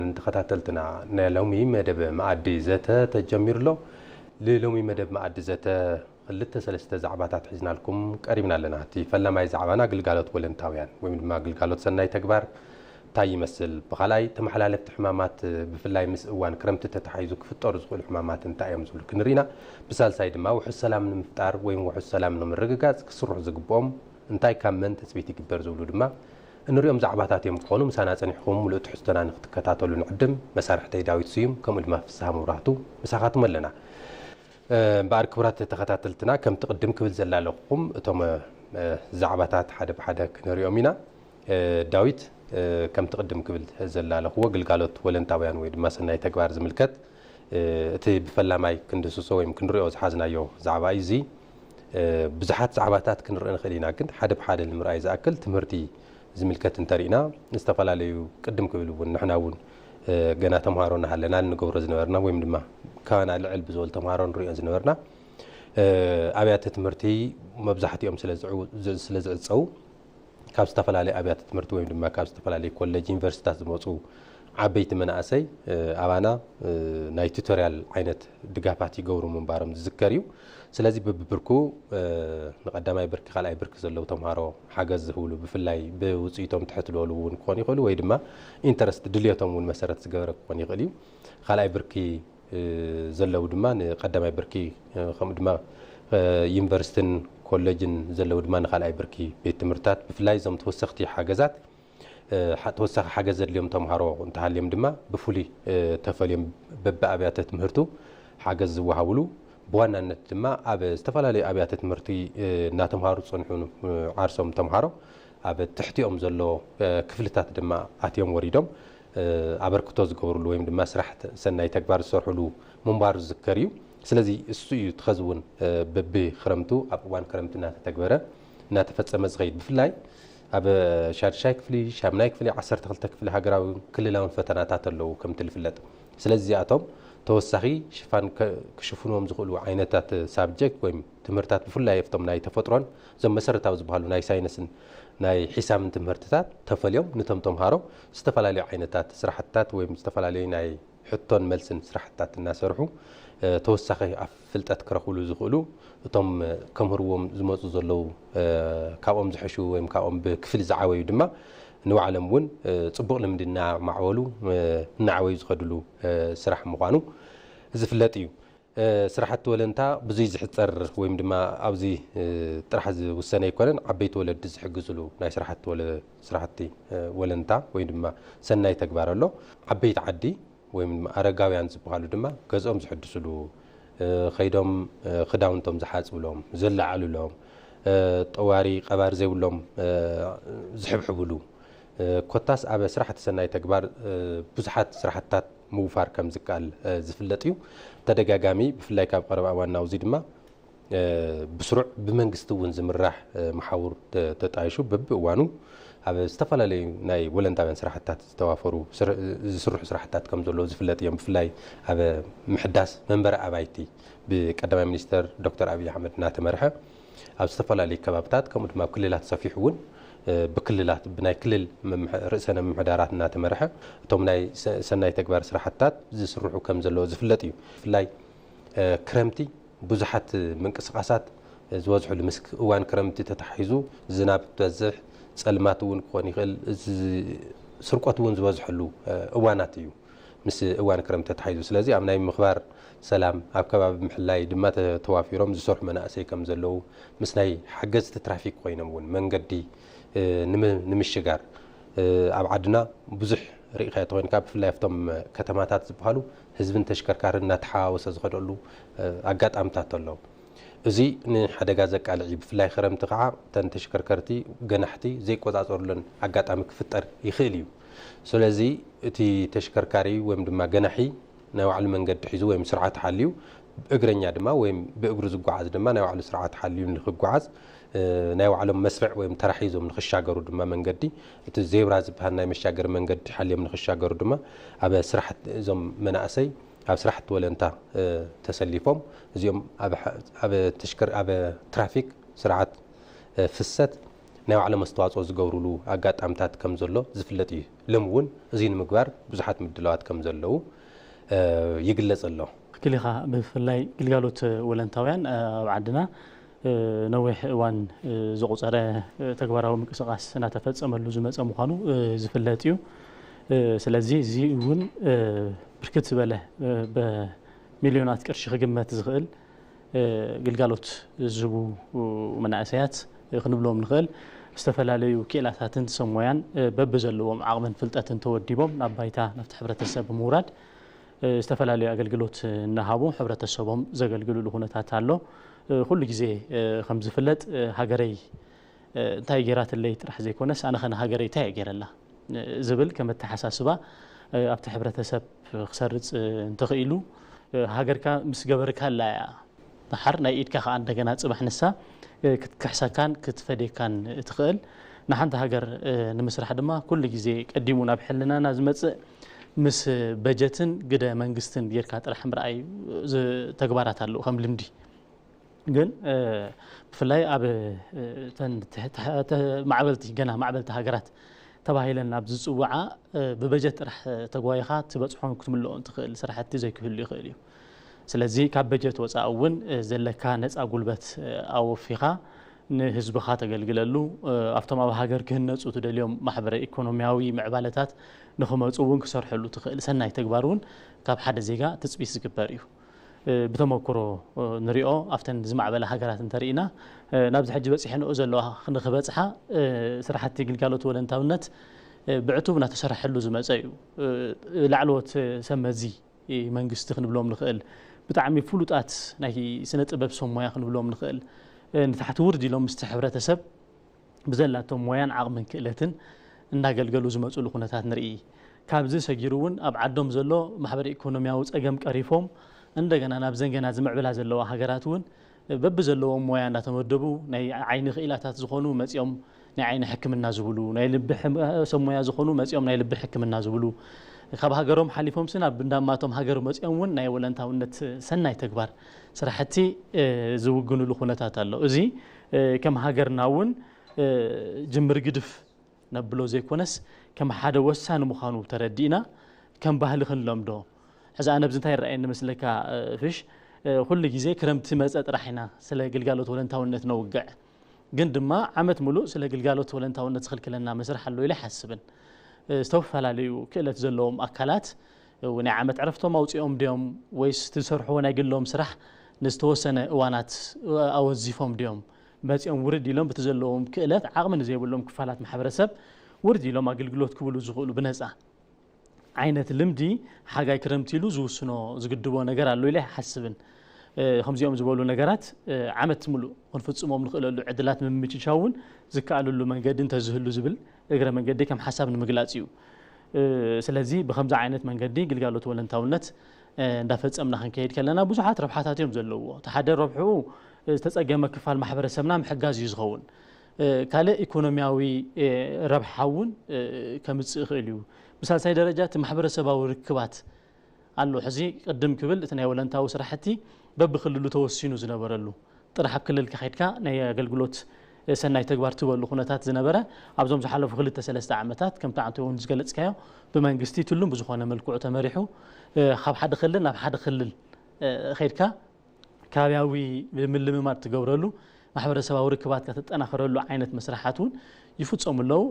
ተኸታተልትና፣ ናይ ሎሚ መደብ መኣዲ ዘተ ተጀሚሩ ኣሎ። ንሎሚ መደብ መኣዲ ዘተ ክልተ ሰለስተ ዛዕባታት ሒዝናልኩም ቀሪብና ኣለና። እቲ ፈላማይ ዛዕባና ግልጋሎት ወለንታውያን ወይ ድማ ግልጋሎት ሰናይ ተግባር እንታይ ይመስል፣ ብኻልኣይ ተመሓላለፍቲ ሕማማት፣ ብፍላይ ምስ እዋን ክረምቲ ተተሓሒዙ ክፍጠሩ ዝኽእሉ ሕማማት እንታይ እዮም ዝብሉ ክንርኢና፣ ብሳልሳይ ድማ ውሑስ ሰላም ንምፍጣር ወይ ውሑስ ሰላም ንምርግጋጽ ክስርሑ ዝግብኦም እንታይ ካብ መን ትጽቢት ይግበር ዝብሉ ድማ እንሪኦም ዛዕባታት እዮም ክኾኑ። ምሳና ጸኒሕኩም ምሉእ ትሕዝቶና ንክትከታተሉ ንዕድም። መሳርሕተይ ዳዊት ስዩም ከምኡ ድማ ፍስሃ መብራህቱ ምሳኻትኩም ኣለና። እምበኣር ክቡራት ተኸታተልትና፣ ከምቲ ቅድም ክብል ዘላለኹም እቶም ዛዕባታት ሓደ ብሓደ ክንሪኦም ኢና። ዳዊት፣ ከምቲ ቅድም ክብል ዘላለኽዎ ግልጋሎት ወለንታውያን ወይ ድማ ሰናይ ተግባር ዝምልከት እቲ ብፈላማይ ክንድስሶ ወይ ክንሪኦ ዝሓዝናዮ ዛዕባ እዩ። እዚ ብዙሓት ዛዕባታት ክንርኢ ንኽእል ኢና፣ ግን ሓደ ብሓደ ንምርኣይ ዝኣክል ትምህርቲ ዝምልከት እንተሪእና፣ ዝተፈላለዩ ቅድም ክብል እውን ንሕና እውን ገና ተምሃሮ እናሃለና እንገብሮ ዝነበርና ወይም ድማ ካባና ልዕል ብዝበሉ ተምሃሮ ንሪኦ ዝነበርና ኣብያተ ትምህርቲ መብዛሕትኦም ስለ ዝዕፀው፣ ካብ ዝተፈላለዩ ኣብያተ ትምህርቲ ወይም ድማ ካብ ዝተፈላለዩ ኮሌጅ፣ ዩኒቨርሲታት ዝመፁ ዓበይቲ መናእሰይ ኣባና ናይ ቱቶርያል ዓይነት ድጋፋት ይገብሩ ምንባሮም ዝዝከር እዩ። ስለዚ ብብብርኩ ንቀዳማይ ብርኪ፣ ካልኣይ ብርኪ ዘለዉ ተምሃሮ ሓገዝ ዝህብሉ፣ ብፍላይ ብውፅኢቶም ትሕት ዝበሉ እውን ክኾኑ ይኽእሉ፣ ወይ ድማ ኢንተረስት፣ ድልየቶም እውን መሰረት ዝገበረ ክኾን ይኽእል እዩ። ካልኣይ ብርኪ ዘለዉ ድማ ንቀዳማይ ብርኪ፣ ከምኡ ድማ ዩኒቨርሲቲን ኮሌጅን ዘለዉ ድማ ንካልኣይ ብርኪ ቤት ትምህርትታት፣ ብፍላይ እዞም ተወሰኽቲ ሓገዛት፣ ተወሳኺ ሓገዝ ዘድልዮም ተምሃሮ እንተሃልዮም ድማ ብፍሉይ ተፈልዮም በብኣብያተ ትምህርቱ ሓገዝ ዝወሃብሉ፣ ብዋናነት ድማ ኣብ ዝተፈላለዩ ኣብያተ ትምህርቲ እናተምሃሩ ዝፀንሑ ዓርሶም ተምሃሮ ኣብ ትሕቲኦም ዘሎ ክፍልታት ድማ ኣትዮም ወሪዶም ኣበርክቶ ዝገብርሉ ወይም ድማ ስራሕ ሰናይ ተግባር ዝሰርሕሉ ምንባሩ ዝዝከር እዩ። ስለዚ እሱ እዩ እቲ ኸዚ እውን በቢ ክረምቱ ኣብ እዋን ክረምቲ እናተተግበረ እናተፈጸመ ዝኸይድ። ብፍላይ ኣብ ሻድሻይ ክፍሊ፣ ሻምናይ ክፍሊ፣ ዓሰርተ ክልተ ክፍሊ ሃገራዊ ክልላውን ፈተናታት ኣለዉ ከምቲ ዝፍለጥ። ስለዚ እዚኣቶም ተወሳኺ ሽፋን ክሽፍንዎም ዝኽእሉ ዓይነታት ሳብጀክት ወይም ትምህርታት ብፍላይ ኣብቶም ናይ ተፈጥሮን እዞም መሰረታዊ ዝበሃሉ ናይ ሳይንስን ናይ ሒሳብን ትምህርትታት ተፈልዮም ነቶም ተምሃሮ ዝተፈላለዩ ዓይነታት ስራሕትታት ወይም ዝተፈላለዩ ናይ ሕቶን መልስን ስራሕትታት እናሰርሑ ተወሳኺ ኣብ ፍልጠት ክረኽብሉ ዝኽእሉ እቶም ከምህርዎም ዝመፁ ዘለዉ ካብኦም ዝሕሹ ወይም ካብኦም ብክፍሊ ዝዓበዩ ድማ ንባዕሎም እውን ፅቡቕ ልምዲ እናማዕበሉ እናዓበዩ ዝኸድሉ ስራሕ ምዃኑ ዝፍለጥ እዩ። ስራሕቲ ወለንታ ብዙይ ዝሕፀር ወይም ድማ ኣብዚ ጥራሕ ዝውሰነ ኣይኮነን። ዓበይቲ ወለዲ ዝሕግዝሉ ናይ ስራሕቲ ወለ-፣ ስራሕቲ ወለንታ ወይ ድማ ሰናይ ተግባር ኣሎ። ዓበይቲ ዓዲ ወይም ድማ ኣረጋውያን ዝበሃሉ ድማ ገዝኦም ዝሕድስሉ፣ ከይዶም ክዳውንቶም ዝሓፅብሎም፣ ዝለዓሉሎም፣ ጠዋሪ ቀባሪ ዘይብሎም ዝሕብሕብሉ፣ ኮታስ ኣብ ስራሕቲ ሰናይ ተግባር ብዙሓት ስራሕትታት ምውፋር ከም ዝከኣል ዝፍለጥ እዩ። ተደጋጋሚ ብፍላይ ካብ ቀረባ እዋን ናውዚ ድማ ብስሩዕ ብመንግስቲ እውን ዝምራሕ መሓውር ተጣይሹ በብእዋኑ ኣብ ዝተፈላለዩ ናይ ወለንታውያን ስራሕትታት ዝተዋፈሩ ዝስርሑ ስራሕትታት ከም ዘለዉ ዝፍለጥ እዮም። ብፍላይ ኣብ ምሕዳስ መንበሪ ኣባይቲ ብቀዳማይ ሚኒስተር ዶክተር ኣብይ ኣሕመድ እናተመርሐ ኣብ ዝተፈላለዩ ከባብታት ከምኡ ድማ ኣብ ክልላት ሰፊሑ እውን ብክልላት ብናይ ክልል ርእሰ ምምሕዳራት እናተመርሐ እቶም ናይ ሰናይ ተግባር ስራሕትታት ዝስርሑ ከም ዘለዉ ዝፍለጥ እዩ። ብፍላይ ክረምቲ ብዙሓት ምንቅስቃሳት ዝበዝሐሉ ምስ እዋን ክረምቲ ተታሒዙ ዝናብ ትበዝሕ፣ ጸልማት እውን ክኾን ይኽእል፣ ስርቆት እውን ዝበዝሐሉ እዋናት እዩ ምስ እዋን ክረምቲ ተታሒዙ። ስለዚ ኣብ ናይ ምኽባር ሰላም ኣብ ከባቢ ምሕላይ ድማ ተዋፊሮም ዝሰርሑ መናእሰይ ከም ዘለዉ ምስ ናይ ሓገዝቲ ትራፊክ ኮይኖም እውን መንገዲ ንምሽጋር ኣብ ዓድና ብዙሕ ርኢኻ ተኾይንካ ብፍላይ ኣብቶም ከተማታት ዝበሃሉ ህዝብን ተሽከርካርን እናተሓዋወሰ ዝኸደሉ ኣጋጣምታት ኣሎ። እዚ ንሓደጋ ዘቃልዕ እዩ። ብፍላይ ክረምቲ ከዓ እተን ተሽከርከርቲ ገናሕቲ ዘይቆፃፀሩለን ኣጋጣሚ ክፍጠር ይኽእል እዩ። ስለዚ እቲ ተሽከርካሪ ወይም ድማ ገናሒ ናይ ባዕሉ መንገዲ ሒዙ ወይም ስርዓት ሓልዩ፣ እግረኛ ድማ ወይም ብእግሩ ዝጓዓዝ ድማ ናይ ባዕሉ ስርዓት ሓልዩ ንክጓዓዝ ናይ ባዕሎም መስርዕ ወይም ተራ ሒዞም ንክሻገሩ ድማ መንገዲ እቲ ዜብራ ዝበሃል ናይ መሻገሪ መንገዲ ሓልዮም ንክሻገሩ ድማ ኣብ ስራሕቲ እዞም መናእሰይ ኣብ ስራሕቲ ወለንታ ተሰሊፎም እዚኦም ኣብ ትራፊክ ስርዓት ፍሰት ናይ ባዕሎም ኣስተዋፅኦ ዝገብሩሉ ኣጋጣምታት ከም ዘሎ ዝፍለጥ እዩ። ሎም እውን እዚ ንምግባር ብዙሓት ምድላዋት ከም ዘለዉ ይግለጽ ኣሎ። ክሊኻ ብፍላይ ግልጋሎት ወለንታውያን ኣብ ዓድና ነዊሕ እዋን ዘቑፀረ ተግባራዊ ምንቅስቃስ እናተፈፀመሉ ዝመፀ ምዃኑ ዝፍለጥ እዩ። ስለዚ እዚ እውን ብርክት ዝበለ ብሚልዮናት ቅርሺ ክግመት ዝኽእል ግልጋሎት ዝህቡ መናእሰያት ክንብሎም ንኽእል ዝተፈላለዩ ክኢላታትን ሰብ ሞያን በብዘለዎም ዓቕምን ፍልጠትን ተወዲቦም ናብ ባይታ ናብቲ ሕብረተሰብ ብምውራድ ዝተፈላለዩ ኣገልግሎት እናሃቡ ሕብረተሰቦም ዘገልግልሉ ኩነታት ኣሎ። ኩሉ ግዜ ከም ዝፍለጥ ሃገረይ እንታይ ገይራትለይ ጥራሕ ዘይኮነስ ኣነ ኸ ንሃገረይ እንታይ እየ ገይረላ ዝብል ከም ኣተሓሳስባ ኣብቲ ሕብረተሰብ ክሰርፅ እንተኽኢሉ ሃገርካ ምስ ገበርካላ እያ ደሓር ናይ ኢድካ ከዓ እንደገና ፅባሕ ንሳ ክትክሕሰካን ክትፈድየካን ትኽእል። ንሓንቲ ሃገር ንምስራሕ ድማ ኩሉ ግዜ ቀዲሙ ናብ ሕልናና ዝመፅእ ምስ በጀትን ግደ መንግስትን ጌርካ ጥራሕ ምርኣይ ተግባራት ኣለዉ ከም ልምዲ። ግን ብፍላይ ኣብ ማዕበልቲ ገና ማዕበልቲ ሃገራት ተባሂለን ኣብ ዝፅውዓ ብበጀት ጥራሕ ተጓይኻ ትበፅሖን ክትምልኦን ትኽእል ስራሕቲ ዘይክህሉ ይኽእል እዩ። ስለዚ ካብ በጀት ወፃኢ እውን ዘለካ ነፃ ጉልበት ኣወፊኻ ንህዝብኻ ተገልግለሉ ኣብቶም ኣብ ሃገር ክህነፁ ትደልዮም ማሕበረ ኢኮኖሚያዊ ምዕባለታት ንኽመፁ እውን ክሰርሐሉ ትኽእል ሰናይ ተግባር እውን ካብ ሓደ ዜጋ ትፅቢት ዝግበር እዩ። ብተመክሮ ንሪኦ ኣብተን ዝማዕበላ ሃገራት እንተርኢና ናብዚ ሕጂ በፂሐንኦ ዘለዋ ንኽበፅሓ ስራሕቲ ግልጋሎት ወለንታውነት ብዕቱብ እናተሰርሐሉ ዝመፀ እዩ። ላዕለዎት ሰብ መዚ መንግስቲ ክንብሎም ንኽእል ብጣዕሚ ፍሉጣት ናይ ስነ ጥበብ ሰብ ሞያ ክንብሎም ንኽእል ንታሕቲ ውርድ ኢሎም ምስቲ ሕብረተሰብ ብዘላቶም ሞያን ዓቕምን ክእለትን እናገልገሉ ዝመፅሉ ኩነታት ንርኢ። ካብዚ ሰጊሩ እውን ኣብ ዓዶም ዘሎ ማሕበረ ኢኮኖሚያዊ ፀገም ቀሪፎም እንደገና ናብ ዘንገና ዝምዕብላ ዘለዋ ሃገራት እውን በብዘለዎም ሞያ እናተመደቡ ናይ ዓይኒ ክኢላታት ዝኾኑ መፂኦም ናይ ዓይኒ ሕክምና ዝብሉ ናይ ልቢ ሰብ ሞያ ዝኾኑ መፂኦም ናይ ልቢ ሕክምና ዝብሉ ካብ ሃገሮም ሓሊፎም ስና ብንዳማቶም ሃገር መፂኦም እውን ናይ ወለንታውነት ሰናይ ተግባር ስራሕቲ ዝውግንሉ ኩነታት ኣሎ። እዚ ከም ሃገርና እውን ጅምር ግድፍ ነብሎ ዘይኮነስ ከም ሓደ ወሳኒ ምዃኑ ተረዲእና ከም ባህሊ ክንለምዶ ሕዚ ኣነ ብዚ እንታይ ይረኣየኒ መስለካ ፍሽ ኩሉ ግዜ ክረምቲ መፀ ጥራሕ ኢና ስለ ግልጋሎት ወለንታውነት ነውግዕ ግን ድማ ዓመት ሙሉእ ስለ ግልጋሎት ወለንታውነት ዝኽልክለና መስርሕ ኣሎ ኢለ ኣይሓስብን። ዝተፈላለዩ ክእለት ዘለዎም ኣካላት ናይ ዓመት ዕረፍቶም ኣውፂኦም ድዮም ወይስ እቲ ዝሰርሕዎ ናይ ግሎም ስራሕ ንዝተወሰነ እዋናት ኣወዚፎም ድዮም መፂኦም ውርድ ኢሎም በቲ ዘለዎም ክእለት ዓቕሚ ንዘይብሎም ክፋላት ማሕበረሰብ ውርድ ኢሎም ኣገልግሎት ክብሉ ዝኽእሉ ብነፃ ዓይነት ልምዲ ሓጋይ ክረምቲ ኢሉ ዝውስኖ ዝግድቦ ነገር ኣሎ ኢለ ኣይሓስብን። ከምዚኦም ዝበሉ ነገራት ዓመት ሙሉእ ክንፍፅሞም ንኽእለሉ ዕድላት ምምችቻው እውን ዝከኣለሉ መንገዲ እንተዝህሉ ዝብል እግረ መንገዲ ከም ሓሳብ ንምግላፅ እዩ። ስለዚ ብከምዚ ዓይነት መንገዲ ግልጋሎት ወለንታውነት እንዳፈፀምና ክንከይድ ከለና ብዙሓት ረብሓታት እዮም ዘለዎ። እቲ ሓደ ረብሕኡ ዝተፀገመ ክፋል ማሕበረሰብና ምሕጋዝ እዩ ዝኸውን። ካልእ ኢኮኖሚያዊ ረብሓ እውን ከምፅእ ይኽእል እዩ። ብሳልሳይ ደረጃ እቲ ማሕበረሰባዊ ርክባት ኣሎ። ሕዚ ቅድም ክብል እቲ ናይ ወለንታዊ ስራሕቲ በብክልሉ ተወሲኑ ዝነበረሉ ጥራሕ ኣብ ክልል ከኸድካ ናይ ኣገልግሎት ሰናይ ተግባር ትበሉ ኩነታት ዝነበረ ኣብዞም ዝሓለፉ ክልተ ሰለስተ ዓመታት ከምቲ ዓንተ እውን ዝገለፅካዮ ብመንግስቲ ትሉም ብዝኾነ መልክዑ ተመሪሑ ካብ ሓደ ክልል ናብ ሓደ ክልል ኸድካ ከባቢያዊ ምልምማድ ትገብረሉ ማሕበረሰባዊ ርክባትካ ትጠናኸረሉ ዓይነት መስርሓት እውን ይፍፀሙ ኣለዉ።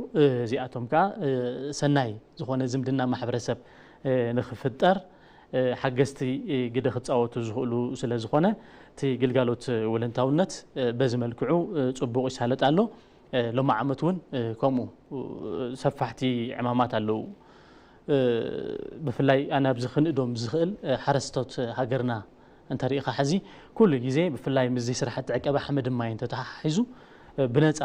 እዚኣቶም ከዓ ሰናይ ዝኾነ ዝምድና ማሕበረሰብ ንክፍጠር ሓገዝቲ ግደ ክፃወቱ ዝኽእሉ ስለ ዝኾነ እቲ ግልጋሎት ወለንታውነት በዚ መልክዑ ፅቡቕ ይሳለጥ ኣሎ። ሎሚ ዓመት እውን ከምኡ ሰፋሕቲ ዕማማት ኣለዉ። ብፍላይ ኣነ ኣብዚ ክንእዶም ዝኽእል ሓረስቶት ሃገርና እንተሪኢኻ ሕዚ ኩሉ ግዜ ብፍላይ ምስዚ ስራሕቲ ዕቀባ ሓመድ ማይ እንተተሓሒዙ ብነፃ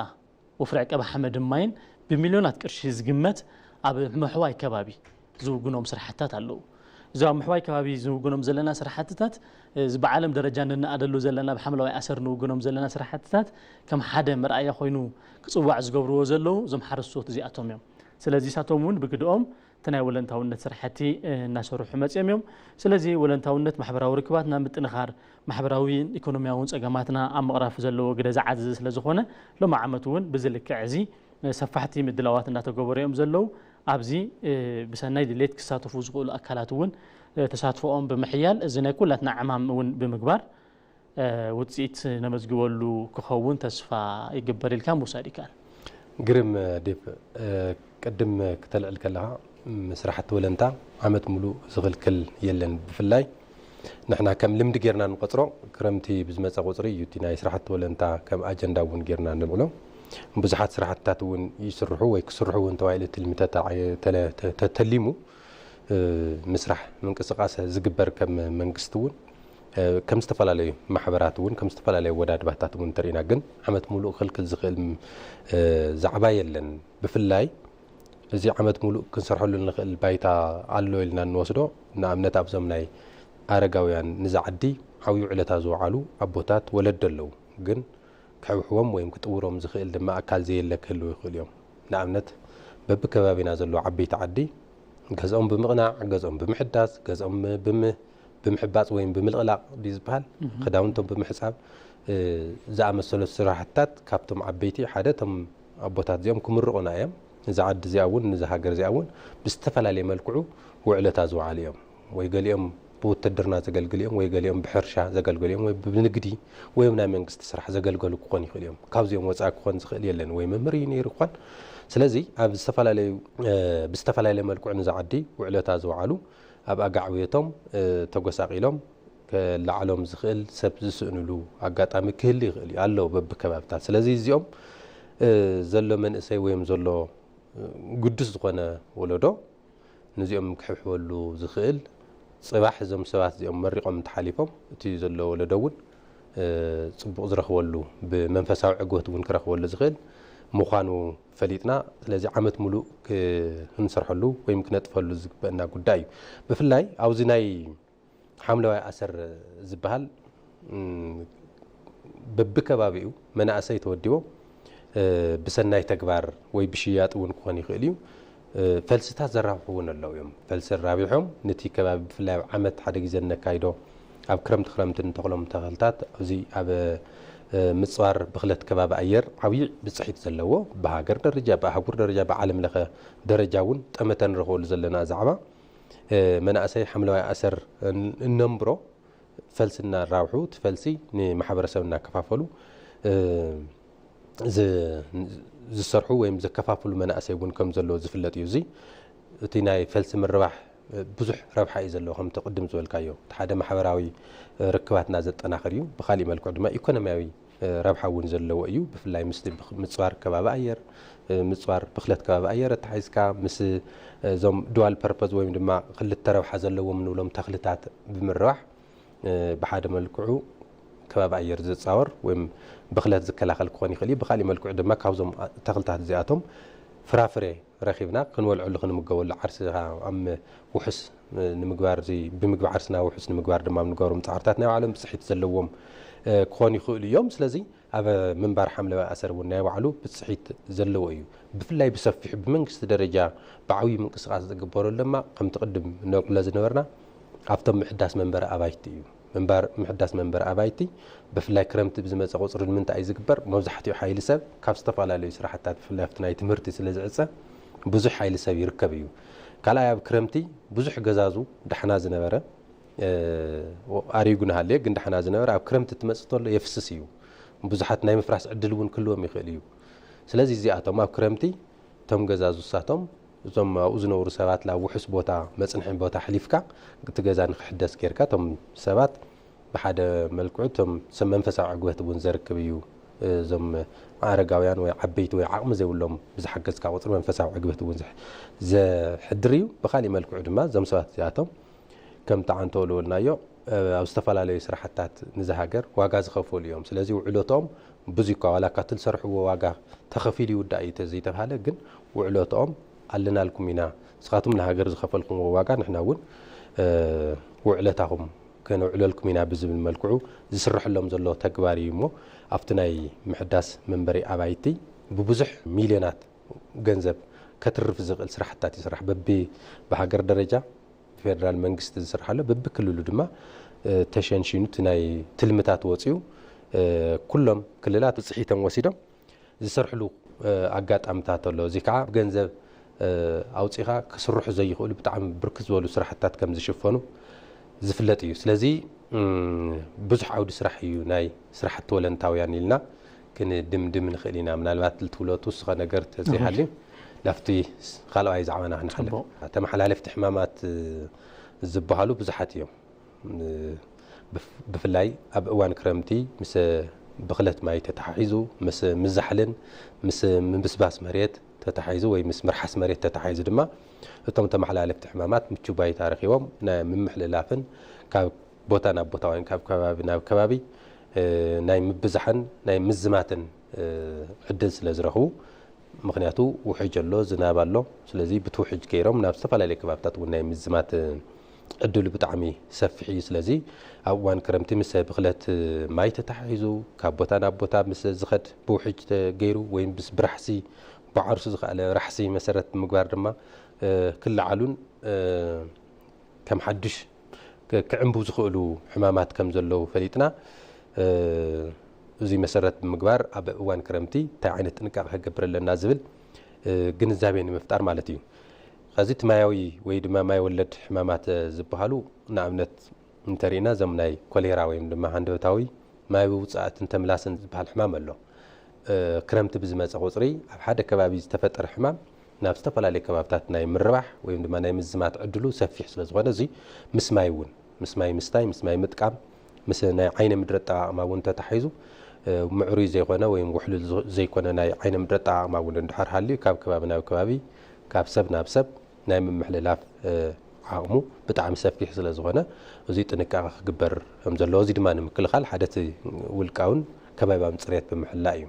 ወፍሪ ዕቀባ ሓመድ ማይን ብሚልዮናት ቅርሺ ዝግመት ኣብ ምሕዋይ ከባቢ ዝውግኖም ስራሕትታት ኣለዉ። እዚ ኣብ ምሕዋይ ከባቢ ዝውግኖም ዘለና ስራሕትታት እዚ ብዓለም ደረጃ ንነኣደሉ ዘለና ብሓምለዋይ ኣሰር ንውግኖም ዘለና ስራሕትታት ከም ሓደ መርኣያ ኮይኑ ክፅዋዕ ዝገብርዎ ዘለዉ እዞም ሓረስቶት እዚኣቶም እዮም። ስለዚ ሳቶም እውን ብግድኦም እቲ ናይ ወለንታውነት ስራሕቲ እናሰርሑ መፅኦም እዮም። ስለዚ ወለንታውነት ማሕበራዊ ርክባትና ምጥንኻር፣ ማሕበራዊን ኢኮኖሚያውን ፀገማትና ኣብ ምቕራፍ ዘለዎ ግደ ዝዓዘዘ ስለዝኾነ፣ ሎሚ ዓመት እውን ብዚ ልክዕ እዚ ሰፋሕቲ ምድላዋት እናተገበሩ እዮም ዘለዉ። ኣብዚ ብሰናይ ድሌት ክሳተፉ ዝኽእሉ ኣካላት እውን ተሳትፎኦም ብምሕያል፣ እዚ ናይ ኩላትና ዕማም እውን ብምግባር ውፅኢት ነመዝግበሉ ክኸውን ተስፋ ይግበር ኢልካ ምውሳድ ይከኣል። ግርም ዴቭ፣ ቅድም ክተልዕል ከለኻ ስራሕቲ ወለንታ ዓመት ሙሉእ ዝኽልክል የለን። ብፍላይ ንሕና ከም ልምዲ ጌርና ንቆፅሮ፣ ክረምቲ ብዝመፀ ቁፅሪ እዩ እቲ ናይ ስራሕቲ ወለንታ ከም ኣጀንዳ እውን ጌርና ንልዕሎ። ብዙሓት ስራሕትታት እውን ይስርሑ ወይ ክስርሑ እውን ተባሂሉ ትልሚ ተተሊሙ ምስራሕ ምንቅስቃስ ዝግበር ከም መንግስቲ እውን ከም ዝተፈላለዩ ማሕበራት እውን ከም ዝተፈላለዩ ወዳድባታት እውን እንተርኢና ግን ዓመት ሙሉእ ክልክል ዝኽእል ዛዕባ የለን። ብፍላይ እዚ ዓመት ሙሉእ ክንሰርሐሉ ንኽእል ባይታ ኣሎ ኢልና እንወስዶ ንኣብነት ኣብዞም ናይ ኣረጋውያን ንዛ ዓዲ ዓብዩ ዕለታ ዝወዓሉ ኣቦታት ወለዶ ኣለዉ ግን ክሕብሕቦም ወይም ክጥውሮም ዝኽእል ድማ ኣካል ዘየለ ክህልዉ ይኽእሉ እዮም። ንኣብነት በብከባቢና ዘለዉ ዓበይቲ ዓዲ ገዝኦም ብምቕናዕ፣ ገዝኦም ብምሕዳስ፣ ገዝኦም ብምሕባፅ ወይም ብምልቕላቕ ድዩ ዝበሃል ክዳውንቶም ብምሕፃብ ዝኣመሰሉ ስራሕትታት ካብቶም ዓበይቲ ሓደ እቶም ኣቦታት እዚኦም ክምርቑና እዮም። እዛ ዓዲ እዚኣ እውን ንዛ ሃገር እዚኣ እውን ብዝተፈላለየ መልክዑ ውዕለታ ዝወዓሉ እዮም። ወይ ገሊኦም ብውትድርና ዘገልግሉ እዮም፣ ወይ ገሊኦም ብሕርሻ ዘገልግሉ እዮም፣ ወይ ብንግዲ ወይ ናይ መንግስቲ ስራሕ ዘገልገሉ ክኾኑ ይኽእሉ እዮም። ካብዚኦም ወፃኢ ክኾን ዝኽእል የለን፣ ወይ መምህር እዩ ነይሩ ክኾን። ስለዚ ኣብ ዝተፈላለዩ ብዝተፈላለየ መልክዑ ንዛ ዓዲ ውዕለታ ዝወዓሉ ኣብ ኣጋዕብዮቶም ተጎሳቒሎም ክለዓሎም ዝኽእል ሰብ ዝስእንሉ ኣጋጣሚ ክህሉ ይኽእል እዩ ኣለዉ በብከባብታት። ስለዚ እዚኦም ዘሎ መንእሰይ ወይም ዘሎ ግዱስ ዝኾነ ወለዶ ንዚኦም ክሕብሕበሉ ዝኽእል ፅባሕ እዞም ሰባት እዚኦም መሪቖም እንተሓሊፎም እቲ ዘሎ ወለዶ እውን ፅቡቕ ዝረኽበሉ ብመንፈሳዊ ዕግበት እውን ክረኽበሉ ዝኽእል ምዃኑ ፈሊጥና ስለዚ ዓመት ሙሉእ ክንሰርሐሉ ወይም ክነጥፈሉ ዝግበአና ጉዳይ እዩ። ብፍላይ ኣብዚ ናይ ሓምለዋይ ኣሰር ዝበሃል በብከባቢኡ መናእሰይ ተወዲቦም ብሰናይ ተግባር ወይ ብሽያጥ እውን ክኾን ይኽእል እዩ ፈልስታት ዘራብሑ እውን ኣለዉ እዮም። ፈልሲ ራቢሖም ነቲ ከባቢ ብፍላይ ኣብ ዓመት ሓደ ግዜ እነካይዶ ኣብ ክረምቲ ክረምቲ እንተኽሎም ተኽልታት ኣብዚ ኣብ ምፅዋር ብኽለት ከባቢ ኣየር ዓብዪ ብፅሒት ዘለዎ ብሃገር ደረጃ ብኣህጉር ደረጃ ብዓለም ለኸ ደረጃ እውን ጠመተ ንረኽበሉ ዘለና ዛዕባ መናእሰይ ሓምለዋይ ኣሰር እነንብሮ ፈልሲ እናራብሑ እቲ ፈልሲ ንማሕበረሰብ እናከፋፈሉ ዝሰርሑ ወይም ዘከፋፍሉ መናእሰይ እውን ከም ዘለዎ ዝፍለጥ እዩ። እዚ እቲ ናይ ፈልሲ ምርባሕ ብዙሕ ረብሓ እዩ ዘለዎ ከምቲ ቅድም ዝበልካዮ እቲ ሓደ ማሕበራዊ ርክባትና ዘጠናኽር እዩ። ብካሊእ መልክዑ ድማ ኢኮኖሚያዊ ረብሓ እውን ዘለዎ እዩ። ብፍላይ ምስ ምፅዋር ከባቢ ኣየር ምፅዋር ብክለት ከባቢ ኣየር ኣተሓሒዝካ ምስ እዞም ዱዋል ፐርፐዝ ወይም ድማ ክልተ ረብሓ ዘለዎም ንብሎም ተኽልታት ብምርባሕ ብሓደ መልክዑ ከባቢ ኣየር ዝፃወር ወይም ብክለት ዝከላኸል ክኾን ይኽእል እዩ። ብካሊእ መልክዑ ድማ ካብዞም ተኽልታት እዚኣቶም ፍራፍሬ ረኺብና ክንበልዐሉ ክንምገበሉ ዓርሲ ኣብ ውሑስ ንምግባር እዚ ብምግቢ ዓርስና ውሑስ ንምግባር ድማ ኣብ ንገብሮም ፃዕርታት ናይ ባዕሎም ብፅሒት ዘለዎም ክኾኑ ይኽእሉ እዮም። ስለዚ ኣብ ምንባር ሓምለዋይ ኣሰር እውን ናይ ባዕሉ ብፅሒት ዘለዎ እዩ። ብፍላይ ብሰፊሑ ብመንግስቲ ደረጃ ብዓብዩ ምንቅስቃስ ዝግበረሉ ድማ ከምቲ ቅድም ነብሎ ዝነበርና ኣብቶም ምሕዳስ መንበሪ ኣባይቲ እዩ። ምሕዳስ መንበሪ ኣባይቲ ብፍላይ ክረምቲ ብዝመፀ ቁፅሪ ንምንታይ እዩ ዝግበር? መብዛሕትኡ ሓይሊ ሰብ ካብ ዝተፈላለዩ ስራሕታት ብፍላይ ኣብቲ ናይ ትምህርቲ ስለ ዝዕፀ ብዙሕ ሓይሊ ሰብ ይርከብ እዩ። ካልኣይ ኣብ ክረምቲ ብዙሕ ገዛዙ ዳሕና ዝነበረ ኣሪጉ ናሃለየ ግን ዳሕና ዝነበረ ኣብ ክረምቲ ትመፅእ ተሎ የፍስስ እዩ። ብዙሓት ናይ ምፍራስ ዕድል እውን ክህልዎም ይኽእል እዩ። ስለዚ እዚኣቶም ኣብ ክረምቲ እቶም ገዛዙ ንሳቶም እዞም ኣብኡ ዝነብሩ ሰባት ናብ ውሑስ ቦታ መፅንሒ ቦታ ኣሕሊፍካ እቲ ገዛ ንክሕደስ ጌርካ እቶም ሰባት ብሓደ መልክዑ እቶም ሰብ መንፈሳዊ ዕግበት እውን ዘርክብ እዩ። እዞም ኣረጋውያን ወይ ዓበይቲ ወይ ዓቕሚ ዘይብሎም ብዝሓገዝካ ቁፅሪ መንፈሳዊ ዕግበት እውን ዘሕድር እዩ። ብካሊእ መልክዑ ድማ እዞም ሰባት እዚኣቶም ከምቲ ዓንቶ ልበልናዮ ኣብ ዝተፈላለዩ ስራሕታት ንዛ ሃገር ዋጋ ዝኸፈሉ እዮም። ስለዚ ውዕለቶም ብዙ እኳ ዋላ ካብቲ ዝሰርሕዎ ዋጋ ተኸፊሉ ይውዳእ እዩ ዘይተባሃለ ግን ውዕለቶም ኣለናልኩም ኢና ንስኻትኩም ንሃገር ዝኸፈልኩምዎ ዋጋ ንሕና እውን ውዕለታኹም ከነውዕለልኩም ኢና ብዝብል መልክዑ ዝስርሐሎም ዘሎ ተግባር እዩ እሞ ኣብቲ ናይ ምሕዳስ መንበሪ ኣባይቲ ብብዙሕ ሚልዮናት ገንዘብ ከትርፍ ዝኽእል ስራሕታት ይስራሕ። በቢ ብሃገር ደረጃ ብፌደራል መንግስቲ ዝስራሕ ኣሎ፣ በቢ ክልሉ ድማ ተሸንሺኑ እቲ ናይ ትልምታት ወፂኡ ኩሎም ክልላት ብፅሒቶም ወሲዶም ዝሰርሕሉ ኣጋጣምታት ኣሎ። እዚ ከዓ ብገንዘብ ኣውፂኻ ክስርሑ ዘይኽእሉ ብጣዕሚ ብርክት ዝበሉ ስራሕታት ከም ዝሽፈኑ ዝፍለጥ እዩ። ስለዚ ብዙሕ ዓውዲ ስራሕ እዩ ናይ ስራሕቲ ወለንታውያን ኢልና ክንድምድም ንኽእል ኢና። ምናልባት ልትብሎ ትውስኸ ነገር ተዘይሃልዩ ላፍቲ ካልኣይ ዛዕባና ክንሓልፍ። ተመሓላለፍቲ ሕማማት ዝበሃሉ ብዙሓት እዮም። ብፍላይ ኣብ እዋን ክረምቲ ምስ ብኽለት ማይ ተተሓሒዙ፣ ምስ ምዛሕልን ምስ ምብስባስ መሬት ተተሓሒዙ ወይ ምስ ምርሓስ መሬት ተተሓሒዙ ድማ እቶም ተመሓላለፍቲ ሕማማት ምቹ ባይታ ረኺቦም ናይ ምምሕልላፍን ካብ ቦታ ናብ ቦታ ወይ ካብ ከባቢ ናብ ከባቢ ናይ ምብዛሕን ናይ ምዝማትን ዕድል ስለ ዝረኽቡ፣ ምኽንያቱ ውሕጅ ኣሎ፣ ዝናብ ኣሎ። ስለዚ ብቲ ውሕጅ ገይሮም ናብ ዝተፈላለዩ ከባብታት እውን ናይ ምዝማት ዕድሉ ብጣዕሚ ሰፊሕ እዩ። ስለዚ ኣብ እዋን ክረምቲ ምስ ብኽለት ማይ ተተሓሒዙ ካብ ቦታ ናብ ቦታ ምስ ዝኸድ ብውሕጅ ተገይሩ ወይ ምስ ብራሕሲ ብዓርሱ ዝኸኣለ ራሕሲ መሰረት ብምግባር ድማ ክለዓሉን ከም ሓዱሽ ክዕንቡ ዝኽእሉ ሕማማት ከም ዘለዉ ፈሊጥና፣ እዚ መሰረት ብምግባር ኣብ እዋን ክረምቲ እንታይ ዓይነት ጥንቃቐ ክገብር ኣለና ዝብል ግንዛቤ ንምፍጣር ማለት እዩ። ከዚ እቲ ማያዊ ወይ ድማ ማይ ወለድ ሕማማት ዝበሃሉ ንኣብነት እንተሪእና እዞም ናይ ኮሌራ ወይም ድማ ሃንደበታዊ ማይ ውፅኣትን ተምላስን ዝበሃል ሕማም ኣሎ። ክረምቲ ብዝመፀ ቁፅሪ ኣብ ሓደ ከባቢ ዝተፈጠረ ሕማም ናብ ዝተፈላለዩ ከባብታት ናይ ምርባሕ ወይም ድማ ናይ ምዝማት ዕድሉ ሰፊሕ ስለ ዝኾነ እዚ ምስ ማይ እውን ምስ ማይ ምስታይ ምስ ማይ ምጥቃም ምስ ናይ ዓይነ ምድሪ ኣጠቓቕማ እውን ተታሒዙ ምዕሩይ ዘይኮነ ወይም ውሕሉል ዘይኮነ ናይ ዓይነ ምድሪ ኣጠቓቕማ እውን እንድሕር ሃልዩ ካብ ከባቢ ናብ ከባቢ ካብ ሰብ ናብ ሰብ ናይ ምምሕልላፍ ዓቕሙ ብጣዕሚ ሰፊሕ ስለ ዝኾነ እዚ ጥንቃቐ ክግበር ከም ዘለዎ እዚ ድማ ንምክልኻል ሓደ እቲ ውልቃውን ከባቢያውን ፅሬት ብምሕላእ እዩ።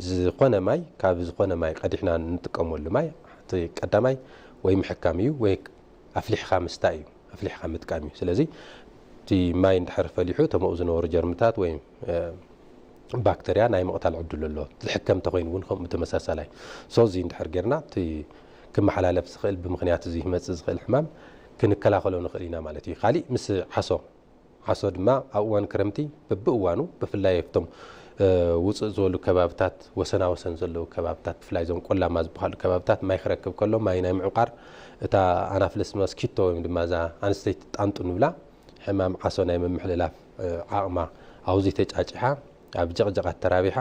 ዝኾነ ማይ ካብ ዝኾነ ማይ ቀዲሕና እንጥቀመሉ ማይ እቲ ቀዳማይ ወይ ምሕካም እዩ ወይ ኣፍሊሕኻ ምስታይ እዩ፣ ኣፍሊሕኻ ምጥቃም እዩ። ስለዚ እቲ ማይ እንድሕር ፈሊሑ እቶም ኣብኡ ዝነበሩ ጀርምታት ወይ ባክተርያ ናይ ምቕታል ዕድሉ ኣሎ። ዝሕከም እንተኮይኑ እውን ከምኡ ተመሳሳላይ። ሶ እዚ እንድሕር ጌርና እቲ ክመሓላለፍ ዝኽእል ብምኽንያት እዚ ክመፅእ ዝኽእል ሕማም ክንከላኸሎ ንኽእል ኢና ማለት እዩ። ካሊእ ምስ ዓሶ ዓሶ ድማ ኣብ እዋን ክረምቲ በብእዋኑ ብፍላይ ኣብቶም ውፅእ ዝበሉ ከባብታት ወሰናወሰን ዘለዉ ከባብታት ብፍላይ እዞም ቆላማ ዝበሃሉ ከባብታት ማይ ክረክብ ከሎ ማይ ናይ ምዕቋር እታ ኣናፍለስ መስኪቶ ወይም ድማ እዛ ኣንስተይቲ ጣንጡ ንብላ ሕማም ዓሶ ናይ ምምሕልላፍ ዓቕማ ኣብኡ ተጫጭሓ ኣብ ጀቕጀቓት ተራቢሓ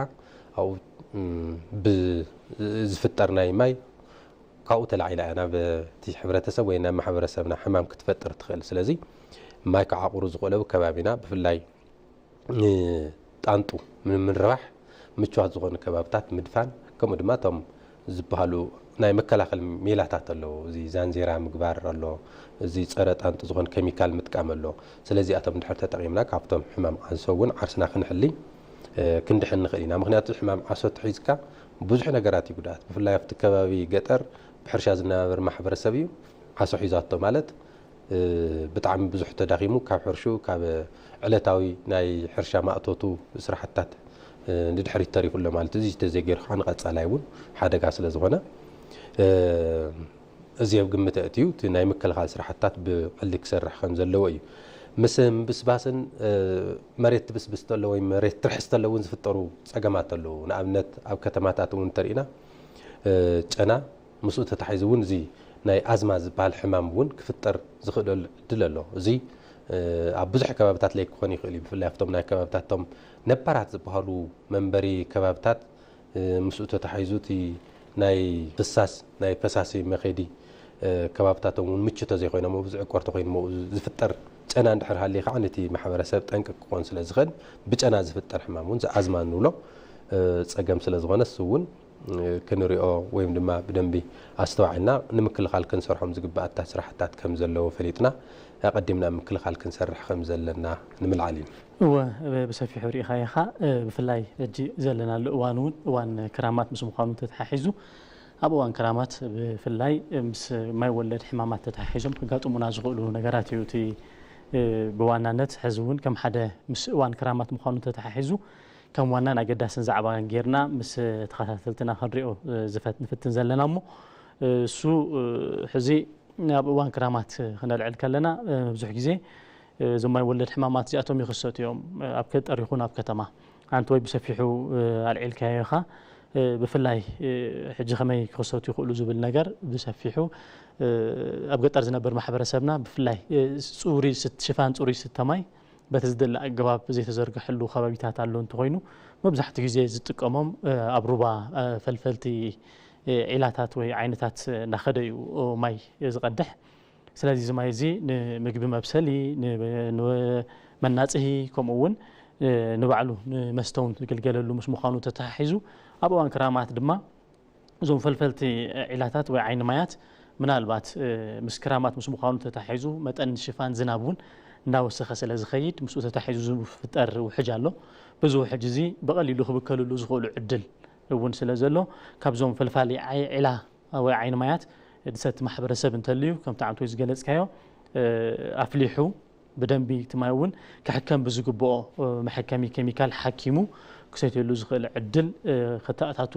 ኣብኡ ብዝፍጠር ናይ ማይ ካብኡ ተላዒላ እያ ናብ እቲ ሕብረተሰብ ወይ ናብ ማሕበረሰብና ሕማም ክትፈጥር ትኽእል። ስለዚ ማይ ክዓቑሩ ዝኽእለዊ ከባቢና ብፍላይ ንጣንጡ ንምንርባሕ ምችዋት ዝኾኑ ከባብታት ምድፋን ከምኡ ድማ እቶም ዝበሃሉ ናይ መከላኸል ሜላታት ኣለዉ። እዚ ዛንዜራ ምግባር ኣሎ፣ እዚ ፀረ ጣንጡ ዝኾን ኬሚካል ምጥቃም ኣሎ። ስለዚኣቶም ድሕር ተጠቒምና ካብቶም ሕማም ዓሶ እውን ዓርስና ክንሕሊ ክንድሕን ንኽእል ኢና። ምክንያቱ ሕማም ዓሶ ተሒዝካ ብዙሕ ነገራት እዩ ጉድኣት። ብፍላይ ኣብቲ ከባቢ ገጠር ብሕርሻ ዝነባበር ማሕበረሰብ እዩ። ዓሶ ሒዛቶ ማለት ብጣዕሚ ብዙሕ ተዳኺሙ ካብ ሕርሹ ካብ ዕለታዊ ናይ ሕርሻ ማእቶቱ ስራሕታት ንድሕሪት ተሪፉ ኣሎ ማለት እዩ። እዚ ተዘይገይሩ ከዓ ንቐፃላይ እውን ሓደጋ ስለ ዝኾነ እዚ ኣብ ግምት ኣእትዩ እቲ ናይ ምክልኻል ስራሕታት ብቐሊ ክሰርሕ ከም ዘለዎ እዩ። ምስ ምብስባስን መሬት ትብስብስ ተሎ ወይ መሬት ትርሕስ ተሎ እውን ዝፍጠሩ ፀገማት ኣለዉ። ንኣብነት ኣብ ከተማታት እውን እንተሪእና ጨና ምስኡ ተታሒዙ እውን እዚ ናይ ኣዝማ ዝበሃል ሕማም እውን ክፍጠር ዝኽእለሉ ዕድል ኣሎ። እዚ ኣብ ብዙሕ ከባብታት ለይክኾን ይኽእል እዩ። ብፍላይ ኣብቶም ናይ ከባብታት እቶም ነባራት ዝበሃሉ መንበሪ ከባብታት ምስኡ ተታሒዙ እቲ ናይ ፍሳስ ናይ ፈሳሲ መኸዲ ከባብታቶም እውን ምቹ ተዘይኮይኖም ብዙሕ ዕቆር ተኮይኑ ዝፍጠር ጨና እንድሕር ሃልዩ ከዓ ነቲ ማሕበረሰብ ጠንቂ ክኾን ስለ ዝኽእል ብጨና ዝፍጠር ሕማም እውን ኣዝማ ንብሎ ፀገም ስለ ዝኾነ እሱ እውን ክንሪኦ ወይም ድማ ብደንቢ ኣስተዋዒልና ንምክልኻል ክንሰርሖም ዝግባኣታ ስራሕታት ከም ዘለዎ ፈሊጥና ኣቐዲምና ምክልኻል ክንሰርሕ ከም ዘለና ንምልዓል እዩ። እወ፣ ብሰፊሑ ርኢኻ ኢኻ። ብፍላይ ሕጂ ዘለናሉ እዋን እውን እዋን ክራማት ምስ ምዃኑ ተተሓሒዙ ኣብ እዋን ክራማት ብፍላይ ምስ ማይ ወለድ ሕማማት ተተሓሒዞም ከጋጥሙና ዝኽእሉ ነገራት እዩ። እቲ ብዋናነት ሕዚ እውን ከም ሓደ ምስ እዋን ክራማት ምዃኑ ተተሓሒዙ ከም ዋናን ኣገዳስን ዛዕባ ጌርና ምስ ተኸታተልትና ክንሪኦ ዝፈት ንፍትን ዘለና እሞ እሱ ሕዚ ኣብ እዋን ክራማት ክነልዕል ከለና ብዙሕ ግዜ እዞም ማይ ወለድ ሕማማት እዚኣቶም ይኽሰቱ እዮም። ኣብ ገጠር ይኹን ኣብ ከተማ ኣንቲ ወይ ብሰፊሑ ኣልዒልካዮ ኢኻ። ብፍላይ ሕጂ ከመይ ክኽሰቱ ይኽእሉ ዝብል ነገር ብሰፊሑ ኣብ ገጠር ዝነብር ማሕበረሰብና ብፍላይ ፅሩይ ሽፋን ፅሩይ ዝስተ ማይ በቲ ዝደለ ኣገባብ ዘይተዘርግሐሉ ከባቢታት ኣሎ እንተኾይኑ፣ መብዛሕትኡ ግዜ ዝጥቀሞም ኣብ ሩባ ፈልፈልቲ ዒላታት ወይ ዓይነታት እናኸደ እዩ ማይ ዝቐድሕ። ስለዚ እዚ ማይ እዚ ንምግቢ መብሰሊ፣ ንመናፅሂ፣ ከምኡ እውን ንባዕሉ ንመስተ እውን ዝግልገለሉ ምስ ምዃኑ ተተሓሒዙ፣ ኣብ እዋን ክራማት ድማ እዞም ፈልፈልቲ ዒላታት ወይ ዓይኒ ማያት ምናልባት ምስ ክራማት ምስ ምዃኑ ተተሓሒዙ መጠን ሽፋን ዝናብ እውን እናወሰኸ ስለ ዝኸይድ ምስኡ ተተሓሒዙ ዝፍጠር ውሕጅ ኣሎ። በዚ ውሕጅ እዚ ብቐሊሉ ክብከልሉ ዝኽእሉ ዕድል እውን ስለ ዘሎ ካብዞም ፈልፋሊ ዒላ ወይ ዓይኒ ማያት ድሰቲ ማሕበረሰብ እንተልዩ ከምቲ ዓንቶ ዝገለፅካዮ ኣፍሊሑ ብደንቢ እቲ ማይ እውን ክሕከም ብዝግብኦ መሐከሚ ኬሚካል ሓኪሙ ክሰትየሉ ዝኽእል ዕድል ከተኣታቱ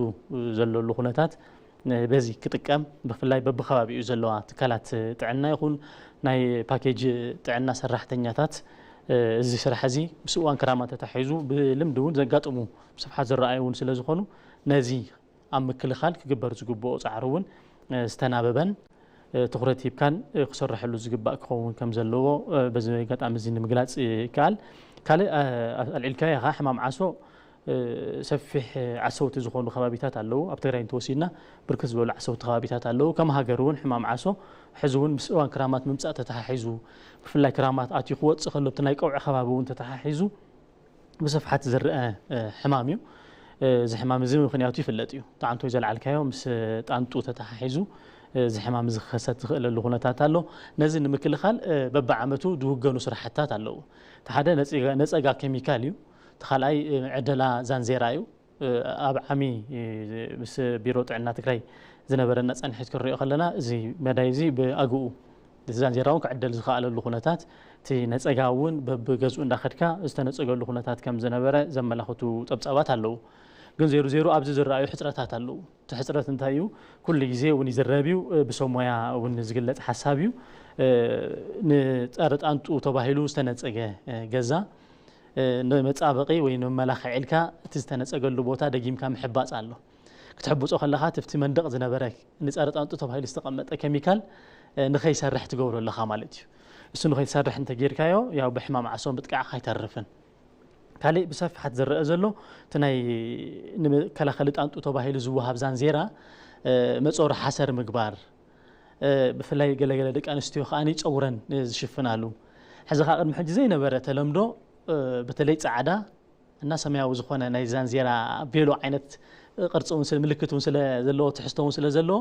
ዘለሉ ኩነታት በዚ ክጥቀም ብፍላይ በብከባቢኡ ዘለዋ ትካላት ጥዕና ይኹን ናይ ፓኬጅ ጥዕና ሰራሕተኛታት እዚ ስራሕ እዚ ምስ እዋን ክራማ ተታሒዙ ብልምዲ እውን ዘጋጥሙ ብስፍሓት ዝረኣዩ እውን ስለ ዝኾኑ ነዚ ኣብ ምክልኻል ክግበር ዝግብኦ ፃዕሪ እውን ዝተናበበን ትኹረት ሂብካን ክስረሐሉ ዝግባእ ክኸውን ከም ዘለዎ በዚ ኣጋጣሚ እዚ ንምግላፅ ይከኣል። ካልእ ኣልዒልካዮ ኢኻ ሕማም ዓሶ ሰፊሕ ዓሰውቲ ዝኾኑ ከባቢታት ኣለዉ። ኣብ ትግራይ እንተወሲድና ብርክት ዝበሉ ዓሰውቲ ከባቢታት ኣለዉ። ከም ሃገር እውን ሕማም ዓሶ ሕዚ እውን ምስ እዋን ክራማት ምምፃእ ተተሓሒዙ ብፍላይ ክራማት ኣትዩ ክወፅእ ከሎ ኣብቲ ናይ ቀውዒ ከባቢ እውን ተተሓሒዙ ብስፍሓት ዝረአ ሕማም እዩ። እዚ ሕማም እዚ ምኽንያቱ ይፍለጥ እዩ። ጣዕንቶ ዘልዓልካዮ ምስ ጣንጡ ተተሓሒዙ እዚ ሕማም እዚ ክኸሰት ዝኽእለሉ ኩነታት ኣሎ። ነዚ ንምክልኻል በብዓመቱ ዝውገኑ ስራሕትታት ኣለዉ። እቲ ሓደ ነፀጋ ኬሚካል እዩ። እቲ ካልኣይ ዕደላ ዛንዜራ እዩ። ኣብ ዓሚ ምስ ቢሮ ጥዕና ትግራይ ዝነበረና ፃንሒት ክንሪኦ ከለና እዚ መዳይ እዚ ብኣግኡ እቲ ዛንዜራ እውን ክዕደል ዝኸኣለሉ ኩነታት እቲ ነፀጋ እውን በብገዝኡ እንዳኸድካ ዝተነፀገሉ ኩነታት ከም ዝነበረ ዘመላኽቱ ፀብፃባት ኣለዉ። ግን ዜሩ ዜሩ ኣብዚ ዝረኣዩ ሕፅረታት ኣለዉ። እቲ ሕፅረት እንታይ እዩ? ኩሉ ግዜ እውን ይዝረብ እዩ። ብሰብ ሞያ እውን ዝግለፅ ሓሳብ እዩ። ንፀረ ጣንጡ ተባሂሉ ዝተነፀገ ገዛ ንመፃበቒ ወይ ንመመላኽዒ ኢልካ እቲ ዝተነፀገሉ ቦታ ደጊምካ ምሕባፅ ኣሎ። ክትሕብፆ ከለኻ እቲ ኣብቲ መንደቕ ዝነበረ ንፀረ ጣንጡ ተባሂሉ ዝተቐመጠ ኬሚካል ንኸይሰርሕ ትገብሮ ኣለኻ ማለት እዩ። እሱ ንኸይሰርሕ እንተጌርካዮ ያው ብሕማም ዓሶ ምጥቃዕካ ኣይተርፍን። ካልእ ብሰፍሓት ዝረአ ዘሎ እቲ ናይ ንመከላኸሊ ጣንጡ ተባሂሉ ዝወሃብ ዛንዜራ መጾሪ ሓሰር ምግባር፣ ብፍላይ ገለገለ ደቂ ኣንስትዮ ከኣ ጸጉረን ዝሽፍናሉ። ሕዚ ከኣ ቅድሚ ሕጂ ዘይነበረ ተለምዶ በተለይ ጻዕዳ እና ሰማያዊ ዝኾነ ናይ ዛንዜራ ቬሎ ዓይነት ቅርፂ እውን ስለ ምልክት እውን ስለ ዘለዎ ትሕዝቶ እውን ስለ ዘለዎ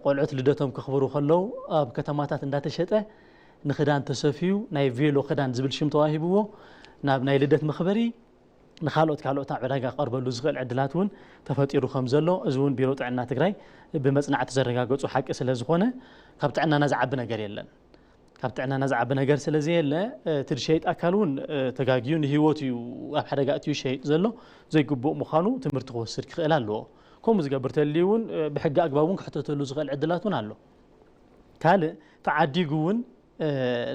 ቆልዑት ልደቶም ከኽብሩ ከለዉ ኣብ ከተማታት እንዳተሸጠ ንኽዳን ተሰፍዩ ናይ ቬሎ ክዳን ዝብል ሽም ተዋሂብዎ ናብ ናይ ልደት መኽበሪ ንካልኦት ካልኦት ኣብ ዕዳጋ ክቐርበሉ ዝኽእል ዕድላት እውን ተፈጢሩ ከም ዘሎ እዚ እውን ቢሮ ጥዕና ትግራይ ብመፅናዕቲ ዘረጋገፁ ሓቂ ስለ ዝኾነ ካብ ጥዕናና ዝዓቢ ነገር የለን። ካብ ጥዕናና ዝዓቢ ነገር ስለ ዘየለ እቲ ዝሸይጥ ኣካል እውን ተጋግዩ ንህይወት እዩ ኣብ ሓደጋ እትዩ ሸይጥ ዘሎ ዘይግቡእ ምዃኑ ትምህርቲ ክወስድ ክኽእል ኣለዎ። ከምኡ ዝገብር ተልዩ እውን ብሕጊ ኣግባብ እውን ክሕተተሉ ዝኽእል ዕድላት እውን ኣሎ። ካልእ ተዓዲጉ እውን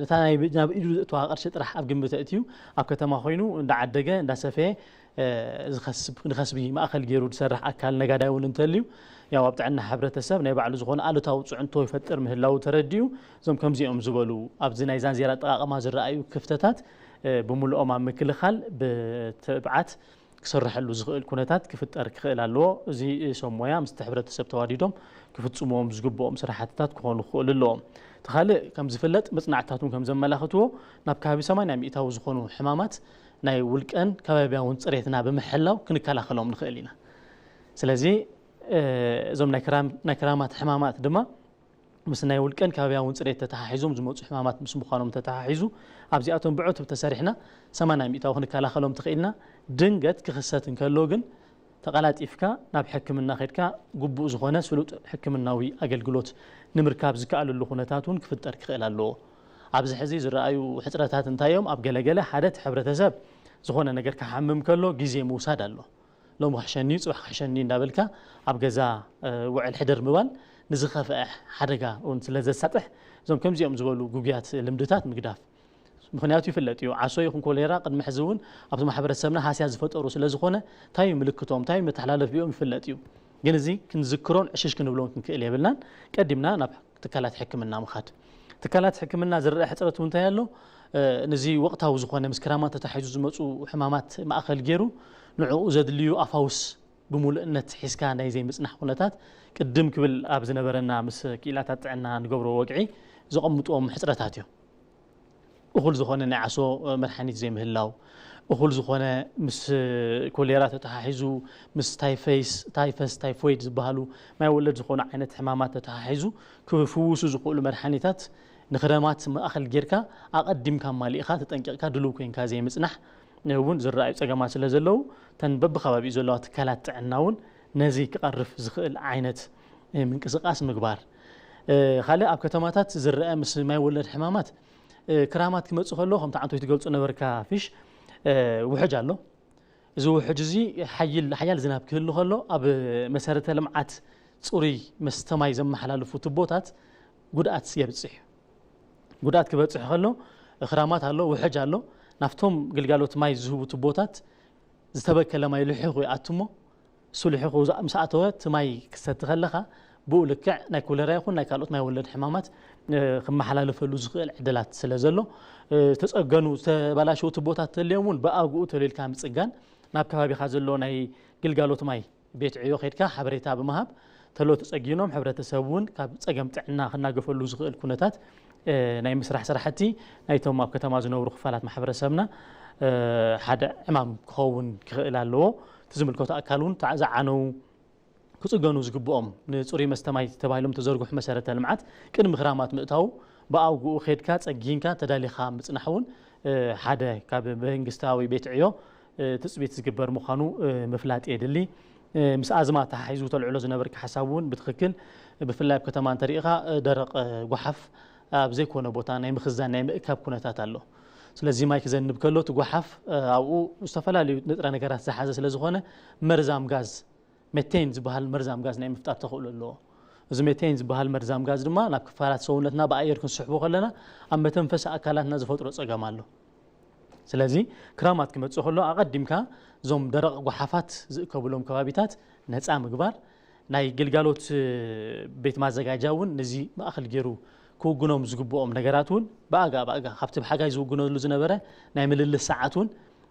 ነታ ናይ ናብ ኢዱ ዘእተዋ ቅርሺ ጥራሕ ኣብ ግምት ኣእትዩ ኣብ ከተማ ኮይኑ እንዳዓደገ እንዳሰፈየ ዝኸስብ ንኸስቢ ማእኸል ገይሩ ዝሰርሕ ኣካል ነጋዳይ እውን እንተልዩ ያው ኣብ ጥዕና ሕብረተሰብ ናይ ባዕሉ ዝኾነ ኣሉታዊ ፅዕንቶ ይፈጥር ምህላው ተረዲኡ እዞም ከምዚኦም ዝበሉ ኣብዚ ናይ ዛንዜራ ኣጠቃቅማ ዝረኣዩ ክፍተታት ብምልኦም ኣብ ምክልኻል ብትብዓት ክስረሐሉ ዝኽእል ኩነታት ክፍጠር ክኽእል ኣለዎ። እዚ ሰብ ሞያ ምስቲ ሕብረተሰብ ተዋዲዶም ክፍፅምዎም ዝግብኦም ስራሕትታት ክኾኑ ክኽእሉ ኣለዎም። እቲ ካልእ ከም ዝፍለጥ መፅናዕትታት እውን ከም ዘመላኽትዎ ናብ ከባቢ ሰማንያ ሚእታዊ ዝኾኑ ሕማማት ናይ ውልቀን ከባቢያውን ፅሬትና ብምሕላው ክንከላኸሎም ንኽእል ኢና። ስለዚ እዞም ናይ ክራማት ሕማማት ድማ ምስ ናይ ውልቀን ከባቢያውን ፅሬት ተተሓሒዞም ዝመፁ ሕማማት ምስ ምዃኖም ተተሓሒዙ ኣብዚኣቶም ብዕቱብ ተሰሪሕና ሰማንያ ሚእታዊ ክንከላኸሎም ተኽኢልና። ድንገት ክኽሰት እንከሎ ግን ተቐላጢፍካ ናብ ሕክምና ከድካ ግቡእ ዝኾነ ስሉጥ ሕክምናዊ ኣገልግሎት ንምርካብ ዝከኣለሉ ኩነታት እውን ክፍጠር ክኽእል ኣለዎ። ኣብዚ ሕዚ ዝረኣዩ ሕፅረታት እንታይ እዮም? ኣብ ገለገለ ሓደ እቲ ሕብረተሰብ ዝኾነ ነገር ክሓምም ከሎ ግዜ ምውሳድ ኣሎ። ሎም ክሕሸኒ እዩ ፅባሕ ክሕሸኒ እንዳበልካ ኣብ ገዛ ውዕል ሕደር ምባል ንዝኸፍአ ሓደጋ እውን ስለ ዘሳጥሕ፣ እዞም ከምዚኦም ዝበሉ ግጉያት ልምድታት ምግዳፍ። ምኽንያቱ ይፍለጥ እዩ፣ ዓሶ ይኹን ኮሌራ ቅድሚ ሕዚ እውን ኣብቲ ማሕበረሰብና ሃስያ ዝፈጠሩ ስለ ዝኾነ፣ እንታይ እዩ ምልክቶም፣ እንታይ እዩ መተሓላለፊኦም ይፍለጥ እዩ። ግን እዚ ክንዝክሮን ዕሽሽ ክንብሎን ክንክእል የብልናን። ቀዲምና ናብ ትካላት ሕክምና ምኻድ። ትካላት ሕክምና ዝረአ ሕፅረት እውን እንታይ ኣሎ? ነዚ ወቕታዊ ዝኾነ ምስ ክራማት ተታሒዙ ዝመፁ ሕማማት ማእኸል ገይሩ ንዕኡ ዘድልዩ ኣፋውስ ብምሉእነት ሒዝካ ናይ ዘይምፅናሕ ኩነታት፣ ቅድም ክብል ኣብ ዝነበረና ምስ ክኢላታት ጥዕና ንገብሮ ወግዒ ዘቐምጥዎም ሕፅረታት እዮም። እኹል ዝኾነ ናይ ዓሶ መድሓኒት ዘይምህላው፣ እኹል ዝኾነ ምስ ኮሌራ ተተሓሒዙ፣ ምስ ታይፈይስ ታይፈስ ታይፎይድ ዝበሃሉ ማይ ወለድ ዝኾኑ ዓይነት ሕማማት ተተሓሒዙ ክፍውሱ ዝኽእሉ መድሓኒታት ንክረማት ማእኸል ጌርካ ኣቐዲምካ ማሊእኻ ተጠንቂቕካ ድሉው ኮይንካ ዘይምፅናሕ እውን ዝረኣዩ ፀገማት ስለ ዘለዉ፣ እተን በብከባቢኡ ዘለዋ ትካላት ጥዕና እውን ነዚ ክቐርፍ ዝኽእል ዓይነት ምንቅስቃስ ምግባር። ካልእ ኣብ ከተማታት ዝረአ ምስ ማይ ወለድ ሕማማት ክራማት ክመፅእ ከሎ ከምቲ ዓንቶይ ትገልፆ ነበርካ ፊሽ ውሕጅ ኣሎ። እዚ ውሕጅ እዚ ሓያል ዝናብ ክህሉ ከሎ ኣብ መሰረተ ልምዓት ፅሩይ መስተ ማይ ዘመሓላልፉ ትቦታት ጉድኣት የብፅሕ እዩ። ጉድኣት ክበፅሕ ከሎ ክራማት ኣሎ፣ ውሕጅ ኣሎ። ናብቶም ግልጋሎት ማይ ዝህቡ ትቦታት ዝተበከለ ማይ ልሒኹ ይኣቱ እሞ እሱ ልሒኹ ምስ ኣተወ እቲ ማይ ክሰቲ ከለኻ ብኡ ልክዕ ናይ ኮለራ ይኹን ናይ ካልኦት ማይ ወለድ ሕማማት ክመሓላለፈሉ ዝኽእል ዕድላት ስለ ዘሎ፣ ዝተፀገኑ ዝተበላሸዉ ትቦታት ተልዮም እውን ብኣግኡ ተሊልካ ምፅጋን፣ ናብ ከባቢኻ ዘሎ ናይ ግልጋሎት ማይ ቤት ዕዮ ከድካ ሓበሬታ ብምሃብ ተሎ ተፀጊኖም ሕብረተሰብ እውን ካብ ፀገም ጥዕና ክናገፈሉ ዝኽእል ኩነታት ናይ ምስራሕ ስራሕቲ ናይቶም ኣብ ከተማ ዝነብሩ ክፋላት ማሕበረሰብና ሓደ ዕማም ክኸውን ክኽእል ኣለዎ። እቲ ዝምልከቱ ኣካል እውን ዝዓነው ክፅገኑ ዝግብኦም ንፅሩይ መስተ ማይ ተባሂሎም ተዘርግሑ መሰረተ ልምዓት ቅድሚ ክራማት ምእታው ብኣውግኡ ከድካ ፀጊንካ ተዳሊኻ ምፅናሕ እውን ሓደ ካብ መንግስታዊ ቤት ዕዮ ትፅቢት ዝግበር ምዃኑ ምፍላጥ የድሊ። ምስ ኣዝማ ተሓሒዙ ተልዕሎ ዝነበርካ ሓሳብ እውን ብትኽክል ብፍላይ ኣብ ከተማ እንተሪኢኻ ደረቕ ጓሓፍ ኣብ ዘይኮነ ቦታ ናይ ምኽዛን ናይ ምእካብ ኩነታት ኣሎ። ስለዚ ማይ ክዘንብ ከሎ እቲ ጓሓፍ ኣብኡ ዝተፈላለዩ ንጥረ ነገራት ዝሓዘ ስለ ዝኾነ መርዛም ጋዝ ሜቴን ዝበሃል መርዛም ጋዝ ናይ ምፍጣር ተኽእሎ ኣለዎ። እዚ ሜቴን ዝበሃል መርዛም ጋዝ ድማ ናብ ክፋላት ሰውነትና ብኣየር ክንስሕቦ ከለና ኣብ መተንፈሲ ኣካላትና ዝፈጥሮ ፀገም ኣሎ። ስለዚ ክራማት ክመፅእ ከሎ ኣቐዲምካ እዞም ደረቕ ጓሓፋት ዝእከብሎም ከባቢታት ነፃ ምግባር፣ ናይ ግልጋሎት ቤት ማዘጋጃ እውን ነዚ ማእኸል ገይሩ ክውግኖም ዝግብኦም ነገራት እውን ብኣጋ ብኣጋ ካብቲ ብሓጋይ ዝውግነሉ ዝነበረ ናይ ምልልስ ሰዓት እውን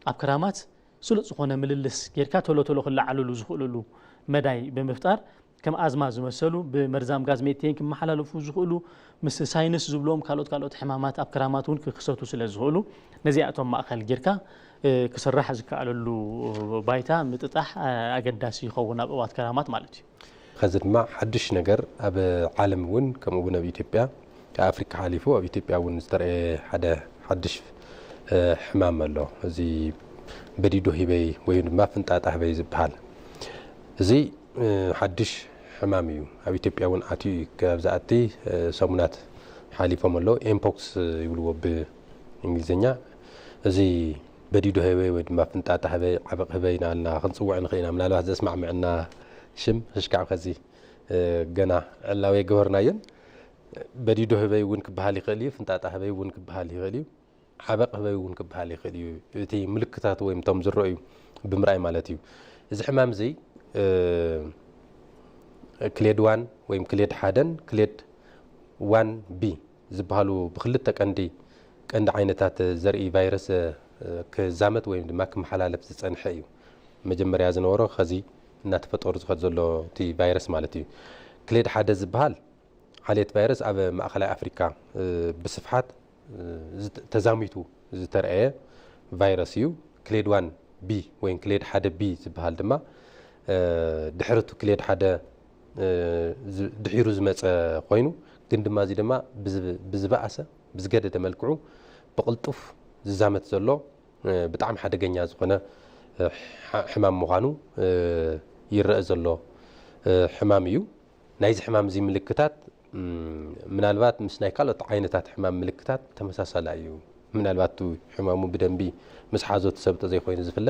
ኣብ ክራማት ስሉጥ ዝኾነ ምልልስ ጌርካ ቶሎ ቶሎ ክለዓልሉ ዝኽእልሉ መዳይ ብምፍጣር ከም ኣዝማ ዝመሰሉ ብመርዛም ጋዝ ሜቴን ክመሓላለፉ ዝኽእሉ ምስ ሳይንስ ዝብሎም ካልኦት ካልኦት ሕማማት ኣብ ክራማት እውን ክክሰቱ ስለ ዝኽእሉ ነዚኣቶም ማእኸል ጌርካ ክስራሕ ዝከኣለሉ ባይታ ምጥጣሕ ኣገዳሲ ይኸውን ኣብ እዋት ክራማት ማለት እዩ። ከዚ ድማ ሓድሽ ነገር ኣብ ዓለም እውን ከምኡ እውን ኣብ ኢትዮጵያ ካብ ኣፍሪካ ሓሊፉ ኣብ ኢትዮጵያ እውን ዝተረየ ሓደ ሓድሽ ሕማም ኣሎ። እዚ በዲዶ ሂበይ ወይ ድማ ፍንጣጣ ህበይ ዝበሃል እዚ ሓድሽ ሕማም እዩ። ኣብ ኢትዮጵያ እውን ኣትዩ እዩ። ካብ ዝኣቲ ሰሙናት ሓሊፎም ኣለዉ። ኤምፖክስ ይብልዎ ብእንግሊዝኛ። እዚ በዲዶ ህበይ ወይ ድማ ፍንጣጣ ህበይ ዓበቕ ህበይ ናልና ክንፅውዕ ንኽእል ኢና። ምናልባት ዘስማዕምዕና ሽም ክሽካዕ ከዚ ገና ዕላዊ ኣይገበርናዮን። በዲዶ ህበይ እውን ክበሃል ይኽእል እዩ። ፍንጣጣ ህበይ እውን ክበሃል ይኽእል እዩ። ዓበቕ ህበይ እውን ክበሃል ይኽእል እዩ። እቲ ምልክታት ወይ እቶም ዝረኣዩ ብምርኣይ ማለት እዩ። እዚ ሕማም እዚ ክሌድ ዋን ወይ ክሌድ ሓደን ክሌድ ዋን ቢ ዝበሃሉ ብክልተ ቀንዲ ቀንዲ ዓይነታት ዘርኢ ቫይረስ ክዛመት ወይ ድማ ክመሓላለፍ ዝፀንሐ እዩ። መጀመርያ ዝነበሮ ከዚ እናተፈጠሩ ዝኸድ ዘሎ እቲ ቫይረስ ማለት እዩ። ክሌድ ሓደ ዝበሃል ዓሌት ቫይረስ ኣብ ማእኸላይ ኣፍሪካ ብስፍሓት ተዛሚቱ ዝተረኣየ ቫይረስ እዩ። ክሌድ ዋን ቢ ወይ ክሌድ ሓደ ቢ ዝበሃል ድማ ድሕሪ እቲ ክሌድ ሓደ ድሒሩ ዝመፀ ኮይኑ፣ ግን ድማ እዚ ድማ ብዝበኣሰ ብዝገደደ መልክዑ ብቕልጡፍ ዝዛመት ዘሎ ብጣዕሚ ሓደገኛ ዝኾነ ሕማም ምዃኑ ይረአ ዘሎ ሕማም እዩ። ናይዚ ሕማም እዚ ምልክታት ምናልባት ምስ ናይ ካልኦት ዓይነታት ሕማም ምልክታት ተመሳሳላይ እዩ። ምናልባት እቲ ሕማሙ ብደንቢ ምስ ሓዞ እቲ ሰብ ተዘይኮይኑ ዝፍለ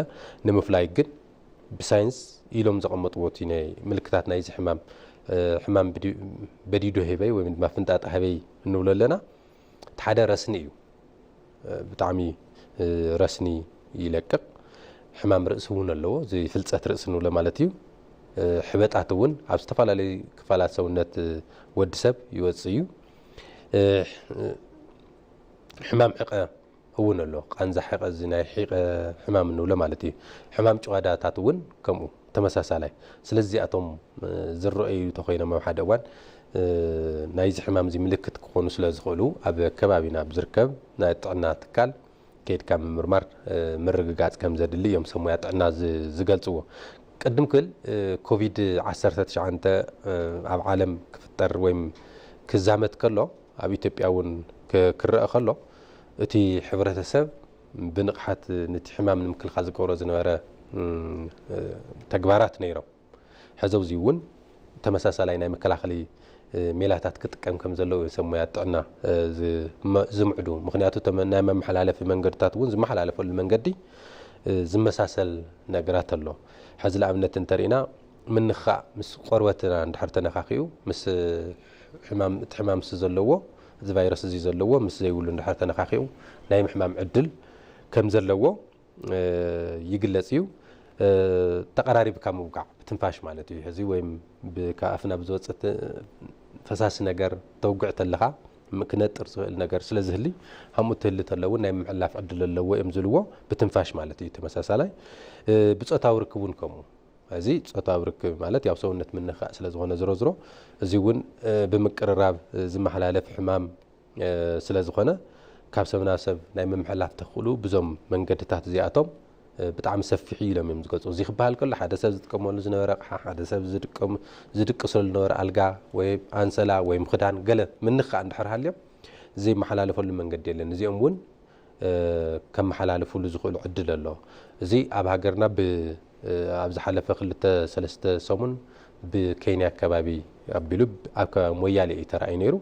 ንምፍላይ ግን ብሳይንስ ኢሎም ዘቐመጥዎ እቲ ናይ ምልክታት ናይዚ ሕማም ሕማም በዲዶ ሄበይ ወይም ድማ ፍንጣጣ ሄበይ እንብሎ ኣለና። እቲ ሓደ ረስኒ እዩ። ብጣዕሚ ረስኒ ይለቅቕ። ሕማም ርእሲ እውን ኣለዎ። እዚ ፍልፀት ርእሲ ንብሎ ማለት እዩ። ሕበጣት እውን ኣብ ዝተፈላለዩ ክፋላት ሰውነት ወዲ ሰብ ይወፅእ እዩ። ሕማም ሕቐ እውን ኣሎ። ቃንዛ ሕቐ፣ እዚ ናይ ሕቐ ሕማም እንብሎ ማለት እዩ። ሕማም ጭዋዳታት እውን ከምኡ ተመሳሳላይ። ስለዚ እዚኣቶም ዝረኣዩ ተኮይኖም ኣብ ሓደ እዋን ናይዚ ሕማም እዚ ምልክት ክኾኑ ስለ ዝኽእሉ ኣብ ከባቢና ብዝርከብ ናይ ጥዕና ትካል ከይድካ ምምርማር ምርግጋፅ ከም ዘድሊ እዮም ሰብ ሞያ ጥዕና ዝገልፅዎ። ቅድም ክብል ኮቪድ ዓሰርተ ትሽዓተ ኣብ ዓለም ክፍጠር ወይም ክዛመት ከሎ ኣብ ኢትዮጵያ እውን ክረአ ከሎ እቲ ሕብረተሰብ ብንቕሓት ነቲ ሕማም ንምክልኻል ዝገብሮ ዝነበረ ተግባራት ነይሮም። ሕዚ ኣብዚ እውን ተመሳሳላይ ናይ መከላኸሊ ሜላታት ክጥቀም ከም ዘለዎ እዮም ሰብ ሞያ ጥዕና ዝምዕዱ። ምክንያቱ ናይ መመሓላለፊ መንገድታት እውን ዝመሓላለፈሉ መንገዲ ዝመሳሰል ነገራት ኣሎ። ሕዚ ንኣብነት እንተሪእና ምንኻእ ምስ ቆርበትና እንድሕር ተነኻኺኡ ምስ እቲ ሕማም ምስ ዘለዎ፣ እዚ ቫይረስ እዚ ዘለዎ ምስ ዘይብሉ እንድሕር ተነኻኺኡ ናይ ምሕማም ዕድል ከም ዘለዎ ይግለጽ እዩ። ተቐራሪብካ ምውጋዕ ብትንፋሽ ማለት እዩ። ሕዚ ወይም ካብ ኣፍና ብዝወፅእ ፈሳሲ ነገር ተውግዕ ተለኻ ክነጥር ዝኽእል ነገር ስለ ዝህሊ፣ ሃምኡ ትህሊ ተለውን ናይ ምዕላፍ ዕድል ኣለዎ እዮም ዝልዎ። ብትንፋሽ ማለት እዩ። ተመሳሳላይ ብፆታዊ ርክብ እውን ከምኡ። እዚ ፆታዊ ርክብ ማለት ያው ሰውነት ምንኻእ ስለ ዝኾነ ዝሮ ዝሮ እዚ እውን ብምቅርራብ ዝመሓላለፍ ሕማም ስለ ዝኾነ ካብ ሰብ ናብ ሰብ ናይ ምምሕላፍ ተኽእሉ ብዞም መንገድታት እዚኣቶም ብጣዕሚ ሰፊሕ እዩ ኢሎም እዮም ዝገልፁ። እዚ ክበሃል ከሎ ሓደ ሰብ ዝጥቀመሉ ዝነበረ ኣቕሓ፣ ሓደ ሰብ ዝድቅሰሉ ዝነበረ ኣልጋ ወይ ኣንሰላ ወይ ክዳን ገለ ምንኻእ እንድሕር ሃልዮም ዘይመሓላለፈሉ መንገዲ የለን። እዚኦም እውን ከመሓላልፉሉ ዝኽእሉ ዕድል ኣሎ። እዚ ኣብ ሃገርና ብ ኣብ ዝሓለፈ ክልተ ሰለስተ ሰሙን ብኬንያ ኣከባቢ ኣቢሉ ኣብ ከባቢ ሞያሌ እዩ ተራእዩ ነይሩ።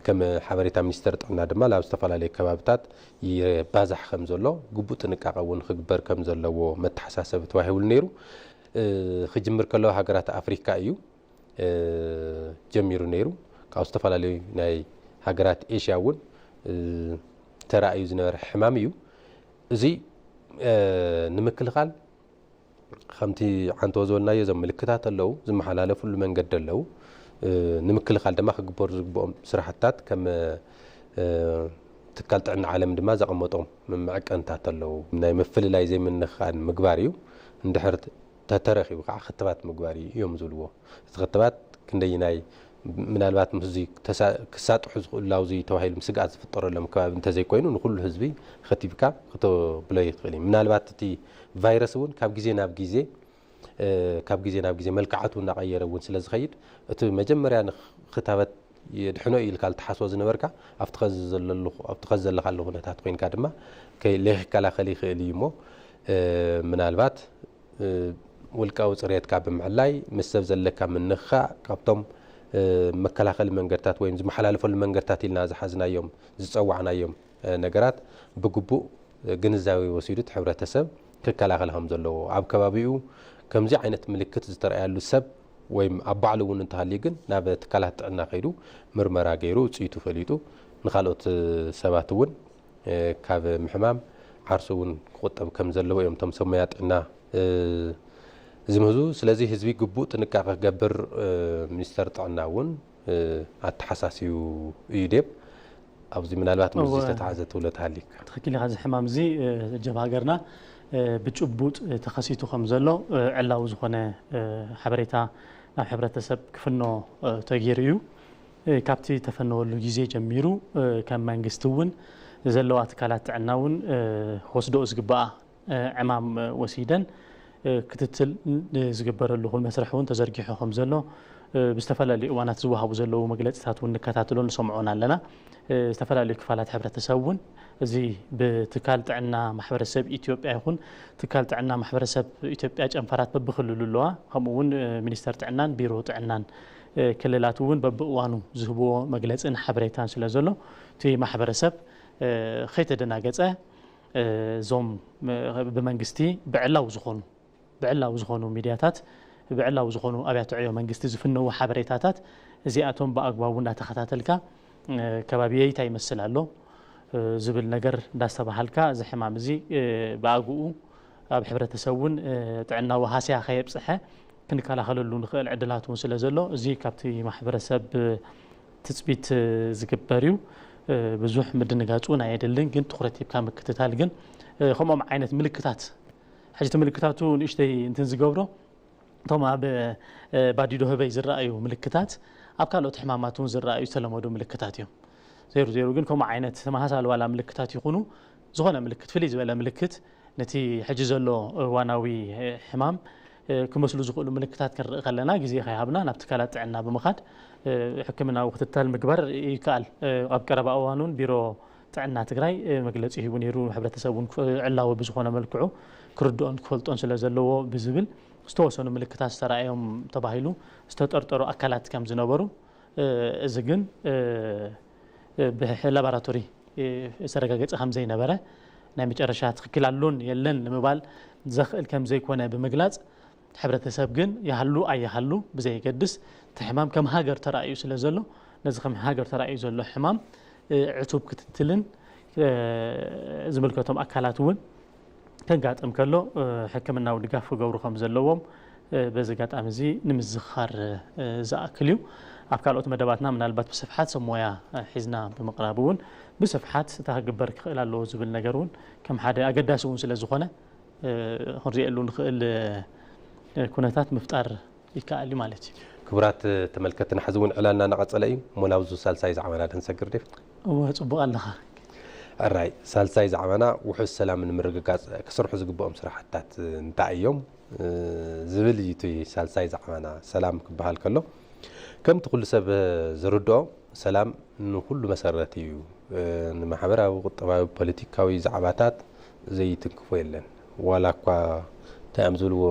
ከም ሓበሬታ ሚኒስተር ጥዕና ድማ ናብ ዝተፈላለዩ ከባብታት ይባዛሕ ከም ዘሎ ግቡእ ጥንቃቐ እውን ክግበር ከም ዘለዎ መተሓሳሰቢ ተዋሂቡሉ ነይሩ። ክጅምር ከለዎ ሃገራት ኣፍሪካ እዩ ጀሚሩ ነይሩ። ካብ ዝተፈላለዩ ናይ ሃገራት ኤሽያ እውን ተራእዩ ዝነበረ ሕማም እዩ። እዚ ንምክልኻል ከምቲ ዓንተዎ ዝበልናዮ እዞም ምልክታት ኣለዉ፣ ዝመሓላለፍሉ መንገዲ ኣለዉ። ንምክልኻል ድማ ክግበሩ ዝግብኦም ስራሕትታት ከም ትካል ጥዕና ዓለም ድማ ዘቐመጦም መዐቀንታት ኣለዉ። ናይ ምፍልላይ ዘይምንኻን ምግባር እዩ። እንድሕር ተተረኺቡ ከዓ ክትባት ምግባር እዩ እዮም ዝብልዎ። እቲ ክትባት ክንደይናይ ምናልባት ምስዚ ክሳጥሑ ዝኽእሉ ላውዚ ተባሂሉ ስግኣት ዝፍጠረሎም ከባቢ እንተዘይኮይኑ ንኩሉ ህዝቢ ከቲብካ ክተብሎ ይኽእል እዩ። ምናልባት እቲ ቫይረስ እውን ካብ ግዜ ናብ ግዜ ካብ ግዜ ናብ ግዜ መልክዓቱ እናቐየረ እውን ስለ ዝኸይድ እቲ መጀመርያ ንክታበት የድሕኖ እዩ ኢልካ ልትሓስቦ ዝነበርካ ኣብቲ ኸዚ ዘለኻሉ ኩነታት ኮይንካ ድማ ለይክከላኸል ይኽእል እዩ እሞ ምናልባት ውልቃዊ ፅሬትካ ብምዕላይ ምስ ሰብ ዘለካ ምንኻእ ካብቶም መከላኸሊ መንገድታት ወይም ዝመሓላለፈሉ መንገድታት ኢልና ዝሓዝናዮም ዝፀዋዕናዮም ነገራት ብግቡእ ግንዛቤ ወሲዱ እቲ ሕብረተሰብ ክከላኸል ከም ዘለዎ ኣብ ከባቢኡ ከምዚ ዓይነት ምልክት ዝተረኣየሉ ሰብ ወይም ኣብ ባዕሉ እውን እንተሃልዩ ግን ናብ ትካላት ጥዕና ከይዱ ምርመራ ገይሩ ውፅኢቱ ፈሊጡ ንካልኦት ሰባት እውን ካብ ምሕማም ዓርሱ እውን ክቁጠብ ከም ዘለዎ እዮም እቶም ሰብ ሞያ ጥዕና ዝምህዙ። ስለዚ ህዝቢ ግቡእ ጥንቃቐ ክገብር ሚኒስተር ጥዕና እውን ኣተሓሳሲቡ እዩ። ዴብ ኣብዚ ምናልባት ምስ ዝተተሓዘ ትብሎ ተሃሊካ። ትኽክል ኢኻ። እዚ ሕማም እዚ ጀብ ሃገርና ብጭቡጥ ተኸሲቱ ከም ዘሎ ዕላዊ ዝኾነ ሓበሬታ ናብ ሕብረተሰብ ክፍኖ ተገይሩ እዩ። ካብቲ ተፈነወሉ ግዜ ጀሚሩ ከም መንግስቲ እውን ዘለዋ ትካላት ጥዕና እውን ክወስደኦ ዝግባኣ ዕማም ወሲደን ክትትል ዝግበረሉ ኩሉ መስርሕ እውን ተዘርጊሑ ከም ዘሎ ብዝተፈላለዩ እዋናት ዝወሃቡ ዘለዉ መግለፅታት እውን ንከታተሎ ንሰምዖን ኣለና። ዝተፈላለዩ ክፋላት ሕብረተሰብ እውን እዚ ብትካል ጥዕና ማሕበረሰብ ኢትዮጵያ ይኹን ትካል ጥዕና ማሕበረሰብ ኢትዮጵያ ጨንፈራት በብክልሉ ኣለዋ። ከምኡ እውን ሚኒስተር ጥዕናን ቢሮ ጥዕናን ክልላት እውን በብእዋኑ ዝህብዎ መግለፅን ሓበሬታን ስለ ዘሎ እቲ ማሕበረሰብ ከይተደናገፀ እዞም ብመንግስቲ ብዕላዊ ዝኾኑ ብዕላዊ ዝኾኑ ሚድያታት ብዕላዊ ዝኾኑ ኣብያተ ዕዮ መንግስቲ ዝፍነዉ ሓበሬታታት እዚኣቶም ብኣግባቡ እንዳተኸታተልካ፣ እ፣ ከባቢየይ እንታይ ይመስል ኣሎ፣ እ፣ ዝብል ነገር እንዳስተባሃልካ፣ እዚ ሕማም እዚ፣ እ፣ ብኣግኡ ኣብ ሕብረተሰብ እውን፣ እ፣ ጥዕናዊ ሃስያ ከየብፅሐ ክንከላኸለሉ ንኽእል ዕድላት እውን ስለ ዘሎ፣ እዚ ካብቲ ማሕበረሰብ ትፅቢት፣ እ፣ ዝግበር እዩ። እ፣ ብዙሕ ምድንጋፅ እውን ኣየድልን፣ ግን ትኹረት ሂብካ ምክትታል ግን፣ እ፣ ከምኦም ዓይነት ምልክታት፣ ሕጂ እቲ ምልክታቱ ንእሽተይ እንትን ዝገብሮ፣ እቶም ኣብ፣ እ፣ ባዲዶ ህበይ ዝረኣዩ ምልክታት ኣብ ካልኦት ሕማማት እውን ዝረኣዩ ዝተለመዱ ምልክታት እዮም። ዜሩ ዜሩ ግን ከምኡ ዓይነት ተመሳሳሊ ዋላ ምልክታት ይኹኑ፣ ዝኾነ ምልክት፣ ፍልይ ዝበለ ምልክት፣ ነቲ ሕጂ ዘሎ እዋናዊ፣ እ፣ ሕማም፣ እ፣ ክመስሉ ዝኽእሉ ምልክታት ክንርኢ ከለና፣ ግዜ ከይሃብና ናብ ትካላት ጥዕና ብምኻድ፣ እ፣ ሕክምናዊ ክትትል ምግባር ይከኣል። እ፣ ኣብ ቀረባ እዋን እውን ቢሮ ጥዕና ትግራይ፣ እ፣ መግለጺ ሂቡ ነይሩ። ሕብረተሰብ እውን ክፍ-፣ ዕላዊ ብዝኾነ መልክዑ ክርድኦን ክፈልጦን ስለ ዘለዎ ብዝብል ዝተወሰኑ ምልክታት ዝተራእዮም ተባሂሉ ዝተጠርጠሩ ኣካላት ከም ዝነበሩ፣ እ፣ እዚ ግን፣ እ፣ እ፣ ብላቦራቶሪ፣ እ፣ ዝተረጋገጸ ከም ዘይነበረ፣ ናይ መጨረሻ ትኽክል ኣሎን የለን ንምባል ዘኽእል ከም ዘይኮነ ብምግላጽ፣ ሕብረተሰብ ግን ይሃሉ ኣይሃሉ ብዘየገድስ፣ እቲ ሕማም ከም ሃገር ተራእዩ ስለ ዘሎ፣ ነዚ ከም ሃገር ተራእዩ ዘሎ ሕማም፣ እ፣ ዕቱብ ክትትልን፣ እ፣ ዝምልከቶም ኣካላት እውን ከጋጥም ከሎ፣ እ፣ ሕክምናዊ ድጋፍ ክገብሩ ከም ዘለዎም፣ እ፣ በዚ ኣጋጣሚ እዚ ንምዝኻር፣ እ፣ ዝኣክል እዩ። ኣብ ካልኦት መደባትና ምናልባት ብስፍሓት ሰብ ሞያ፣ እ፣ ሒዝና ብምቕራብ እውን ብስፍሓት እንታይ ክግበር ክኽእል ኣለዎ ዝብል ነገር እውን ከም ሓደ ኣገዳሲ እውን ስለ ዝኾነ፣ እ፣ ክንሪኤሉ ንኽእል፣ እ፣ ኩነታት ምፍጣር ይከኣል እዩ ማለት እዩ። ክቡራት ተመልከትና፣ ሕዚ እውን ዕላልና እናቐጸለ እዩ። እሞ ናብዚ ሳልሳይ ዛዕባና ዶ ንሰግር ዴፍ? እወ፣ ጽቡቕ ኣለኻ። ሕራይ፣ ሳልሳይ ዛዕባና ውሑስ ሰላም ንምርግጋጽ ክስርሑ ዝግብኦም ስራሕታት እንታይ እዮም፣ እ፣ ዝብል እዩ እቲ ሳልሳይ ዛዕባና። ሰላም ክበሃል ከሎ፣ ከምቲ ኩሉ ሰብ ዝርድኦ፣ ሰላም ንኹሉ መሰረት እዩ። እ፣ ንማሕበራዊ፣ ቁጠባዊ፣ ፖለቲካዊ ዛዕባታት ዘይትንክፎ የለን። ዋላ እኳ እንታይ እዮም ዝብልዎ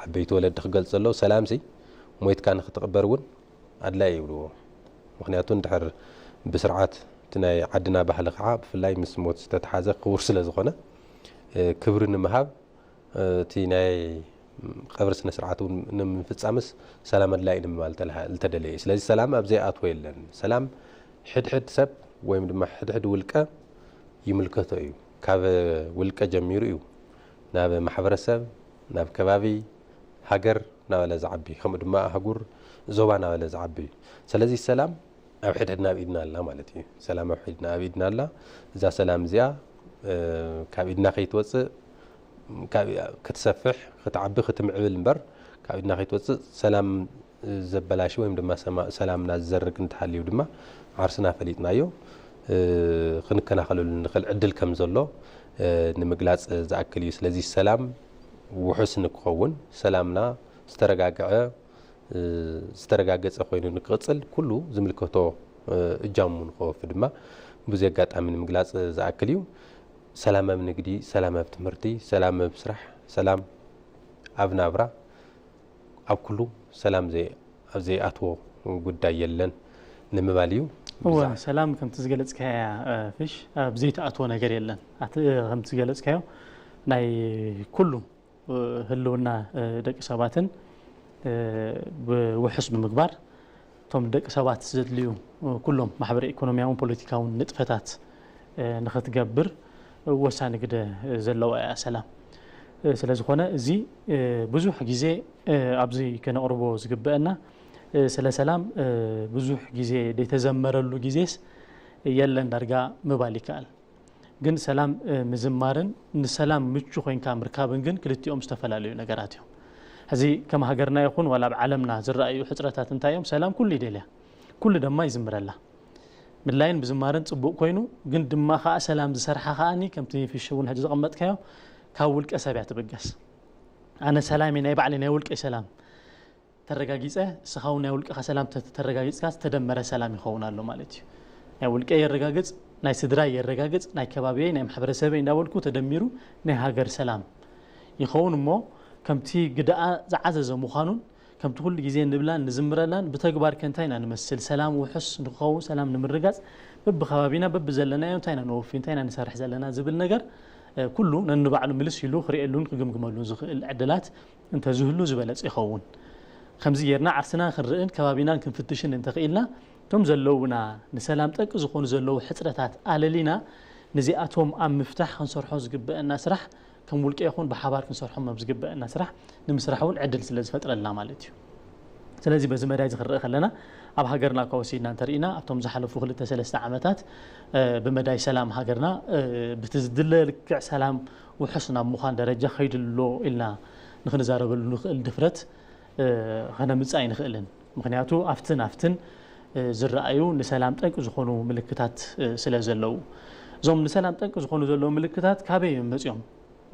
ዓበይቲ ወለዲ ክገልጽ ዘለዉ፣ ሰላምሲ ሞይትካ ንኽትቕበር እውን ኣድላዪ ይብልዎ። ምኽንያቱ እንድሕር ብስርዓት እቲ ናይ ዓድና ባህሊ ከዓ ብፍላይ ምስ ሞት ዝተተሓዘ ክቡር ስለ ዝኾነ፣ እ፣ ክብሪ ንምሃብ፣ እ፣ እቲ ናይ ቀብሪ ስነ ስርዓት እውን ንምፍጻምስ ሰላም ኣድላዪ ንምባል ተልሃ-፣ ዝተደለየ እዩ። ስለዚ ሰላም ኣብ ዘይኣትዎ የለን። ሰላም ሕድሕድ ሰብ ወይም ድማ ሕድሕድ ውልቀ ይምልከቶ እዩ። ካብ ውልቀ ጀሚሩ እዩ ናብ ማሕበረሰብ፣ ናብ ከባቢ፣ ሃገር እናበለ ዝዓቢ፣ ከምኡ ድማ ኣህጉር፣ ዞባ እናበለ ዝዓቢ እዩ። ስለዚ ሰላም ኣብ ሕድሕድና ኣብ ኢድና ኣላ ማለት እዩ። ሰላም ኣብ ሕድና፣ ኣብ ኢድና ኣላ። እዛ ሰላም እዚኣ፣ እ፣ ካብ ኢድና ከይትወጽእ፣ ካብ፣ ክትሰፍሕ፣ ክትዓቢ፣ ክትምዕብል እምበር፣ ካብ ኢድና ከይትወጽእ ሰላም ዘበላሽ ወይም ድማ ሰማ-፣ ሰላምና ዝዘርግ እንተሃልዩ ድማ ዓርስና ፈሊጥናዮ፣ እ፣ ክንከናኸለሉ ንኽእል ዕድል ከም ዘሎ፣ እ፣ ንምግላጽ ዝኣክል እዩ። ስለዚ ሰላም ውሑስ ንክኸውን፣ ሰላምና ዝተረጋግዐ፣ እ፣ ዝተረጋገጸ ኮይኑ ንክቕጽል ኩሉ ዝምልከቶ፣ እ፣ እጃሙ ንክወፊ ድማ በዚ ኣጋጣሚ ንምግላጽ ዝኣክል እዩ። ሰላም ኣብ ንግዲ፣ ሰላም ኣብ ትምህርቲ፣ ሰላም ኣብ ስራሕ፣ ሰላም ኣብ ናብራ፣ ኣብ ኩሉ ሰላም ዘይ-፣ ኣብ ዘይኣትዎ ጉዳይ የለን ንምባል እዩ። እወ፣ ብዛዕባ ሰላም ከምቲ ዝገለጽካያ፣ እ፣ ፍሽ፣ ኣብ ዘይተኣትዎ ነገር የለን። ኣት-፣ እ፣ ከምቲ ዝገለጽካዮ ናይ ኩሉ፣ እ፣ ህልውና፣ እ፣ ደቂ ሰባትን፣ እ፣ ብውሑስ ብምግባር እቶም ደቂ ሰባት ዘድልዩ፣ እ፣ ኩሎም ማሕበረ ኢኮኖሚያውን ፖለቲካውን ንጥፈታት፣ እ፣ ንኽትገብር ወሳኒ ግደ ዘለዋ እያ ሰላም። እ፣ ስለ ዝኾነ እዚ፣ እ፣ ብዙሕ ግዜ፣ እ፣ ኣብዚ ከነቕርቦ ዝግበአና፣ እ፣ ስለ ሰላም፣ እ፣ ብዙሕ ግዜ ዘይተዘመረሉ ግዜስ የለን ዳርጋ ምባል ይከኣል። ግን ሰላም፣ እ፣ ምዝማርን ንሰላም ምቹ ኮይንካ ምርካብን ግን ክልቲኦም ዝተፈላለዩ ነገራት እዮም። ሕዚ ከም ሃገርና ይኹን ዋላ ኣብ ዓለምና ዝረኣዩ ሕጽረታት እንታይ እዮም? ሰላም ኩሉ ይደልያ፣ ኩሉ ድማ ይዝምረላ። ምድላይን ምዝማርን ጽቡቕ ኮይኑ፣ ግን ድማ ከኣ ሰላም ዝሰርሓ ከኣኒ ከምቲ ፊሽ እውን ሕጂ ዘቐመጥካዮ ካብ ውልቀ ሰብ እያ ትብገስ። ኣነ ሰላም ናይ ባዕለይ ናይ ውልቀይ ሰላም ተረጋጊጸ፣ እስኻ እውን ናይ ውልቀኻ ሰላም ተ-፣ ተረጋጊጽካ ዝተደመረ ሰላም ይኸውን ኣሎ ማለት እዩ። ናይ ውልቀይ የረጋግጽ፣ ናይ ስድራይ የረጋግጽ፣ ናይ ከባቢየይ፣ ናይ ማሕበረሰበይ እንዳበልኩ ተደሚሩ ናይ ሃገር ሰላም ይኸውን እሞ፣ ከምቲ ግደኣ ዝዓዘዘ ምዃኑን ከምቲ ኩሉ ግዜ ንብላን ንዝምረላን ብተግባር ከ እንታይ ኢና ንመስል? ሰላም ውሑስ ንክኸውን፣ ሰላም ንምርጋጽ በብከባቢና በብዘለናዮ እንታይ ኢና ነወፊ፣ እንታይ ኢና ንሰርሕ ዘለና ዝብል ነገር ኩሉ ነንባዕሉ ምልስ ኢሉ ክርእየሉን ክግምግመሉን ዝኽእል ዕድላት እንተዝህሉ ዝበለጸ ይኸውን። ከምዚ ጌርና ዓርስና ክንርእን ከባቢናን ክንፍትሽን እንተኽኢልና፣ እቶም ዘለውና ንሰላም ጠንቂ ዝኾኑ ዘለዉ ሕጽረታት ኣለሊና፣ ነዚኣቶም ኣብ ምፍታሕ ክንሰርሖ ዝግበአና ስራሕ፣ ከም ውልቀ ይኹን ብሓባር ክንሰርሖም ኣብ ዝግበአና ስራሕ ንምስራሕ እውን ዕድል ስለ ዝፈጥረልና ማለት እዩ። ስለዚ በዚ መዳይ እዚ ክንርኢ ከለና፣ ኣብ ሃገርና እኳ ወሲድና እንተርኢና፣ ኣብቶም ዝሓለፉ ክልተ ሰለስተ ዓመታት ብመዳይ ሰላም ሃገርና ብቲ ዝድለ ልክዕ ሰላም ውሑስ ናብ ምዃን ደረጃ ከይዱ ኣሎ ኢልና ንክንዛረበሉ ንኽእል ድፍረት ከነምጽእ ኣይንኽእልን። ምኽንያቱ ኣብትን ኣብትን ዝረኣዩ ንሰላም ጠንቂ ዝኾኑ ምልክታት ስለ ዘለዉ፣ እዞም ንሰላም ጠንቂ ዝኾኑ ዘለዉ ምልክታት ካበይ እዮም መጺኦም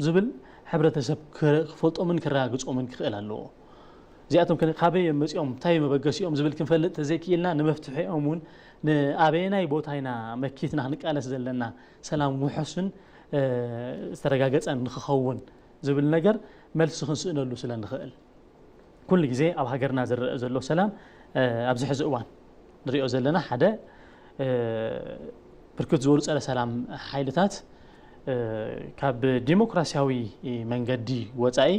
ዝብል ሕብረተሰብ ክፈልጦምን ክረጋግጾምን ክኽእል ኣለዎ። እዚኣቶም ከ ካበይ እዮም መጺኦም፣ እንታይ መበገሲኦም ዝብል ክንፈልጥ ተዘይክኢልና፣ ንመፍትሒኦም እውን ንኣበየናይ ቦታ ኢና መኪትና ክንቃለስ ዘለና፣ ሰላም ውሑስን ዝተረጋገጸን ንክኸውን ዝብል ነገር መልሲ ክንስእነሉ ስለ ንኽእል። ኩሉ ግዜ ኣብ ሃገርና ዝረአ ዘሎ ሰላም ኣብዚ ሕዚ እዋን ንሪኦ ዘለና ሓደ ብርክት ዝበሉ ጸረ ሰላም ሓይልታት ካብ ዲሞክራሲያዊ መንገዲ ወጻኢ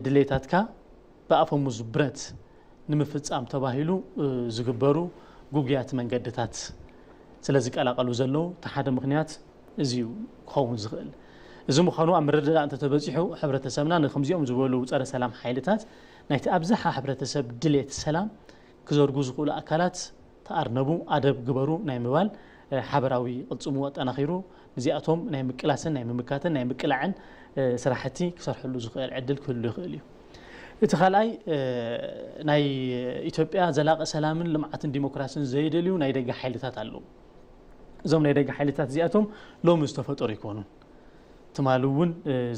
ድሌታትካ ብኣፈሙዝ ብረት ንምፍጻም ተባሂሉ ዝግበሩ ጉጉያት መንገድታት ስለ ዝቀላቀሉ ዘለዉ፣ እቲ ሓደ ምኽንያት እዚ እዩ ክኸውን ዝኽእል። እዚ ምዃኑ ኣብ ምርድዳእ እንተተበጺሑ፣ ሕብረተሰብና ንከምዚኦም ዝበሉ ጸረ ሰላም ሓይልታት ናይቲ ኣብዝሓ ሕብረተሰብ ድሌት ሰላም ክዘርጉ ዝኽእሉ ኣካላት ተኣርነቡ፣ ኣደብ ግበሩ ናይ ምባል ሓበራዊ ቅልጽሙ ኣጠናኺሩ፣ እዚኣቶም ናይ ምቅላስን ናይ ምምካትን ናይ ምቅላዕን ስራሕቲ ክሰርሐሉ ዝኽእል ዕድል ክህሉ ይኽእል እዩ። እቲ ካልኣይ፣ ናይ ኢትዮጵያ ዘላቂ ሰላምን ልምዓትን ዲሞክራሲን ዘይደልዩ ናይ ደገ ሓይልታት ኣለዉ። እዞም ናይ ደገ ሓይልታት እዚኣቶም ሎሚ ዝተፈጠሩ ኣይኮኑን። ትማሊ እውን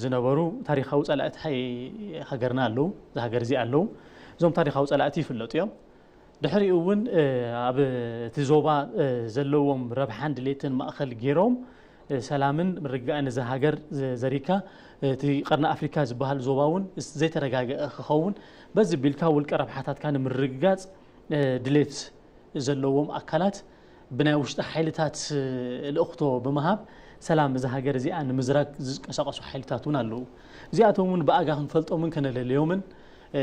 ዝነበሩ ታሪኻዊ ጸላእቲ ሃገርና ኣለዉ፣ እዚ ሃገር እዚ ኣለዉ። እዞም ታሪኻዊ ጸላእቲ ይፍለጡ እዮም። ድሕሪኡ እውን ኣብ እቲ ዞባ ዘለዎም ረብሓን ድሌትን ማእኸል ገይሮም ሰላምን ምርግጋእን እዛ ሃገር ዘሪግካ፣ እቲ ቀርኒ ኣፍሪካ ዝበሃል ዞባ እውን ዘይተረጋገአ ክኸውን፣ በዚ ቢልካ ውልቀ ረብሓታትካ ንምርግጋፅ ድሌት ዘለዎም ኣካላት ብናይ ውሽጢ ሓይልታት ልእኽቶ ብምሃብ ሰላም እዛ ሃገር እዚኣ ንምዝራግ ዝንቀሳቐሱ ሓይልታት እውን ኣለዉ። እዚኣቶም እውን ብኣጋ ክንፈልጦምን ከነለልዮምን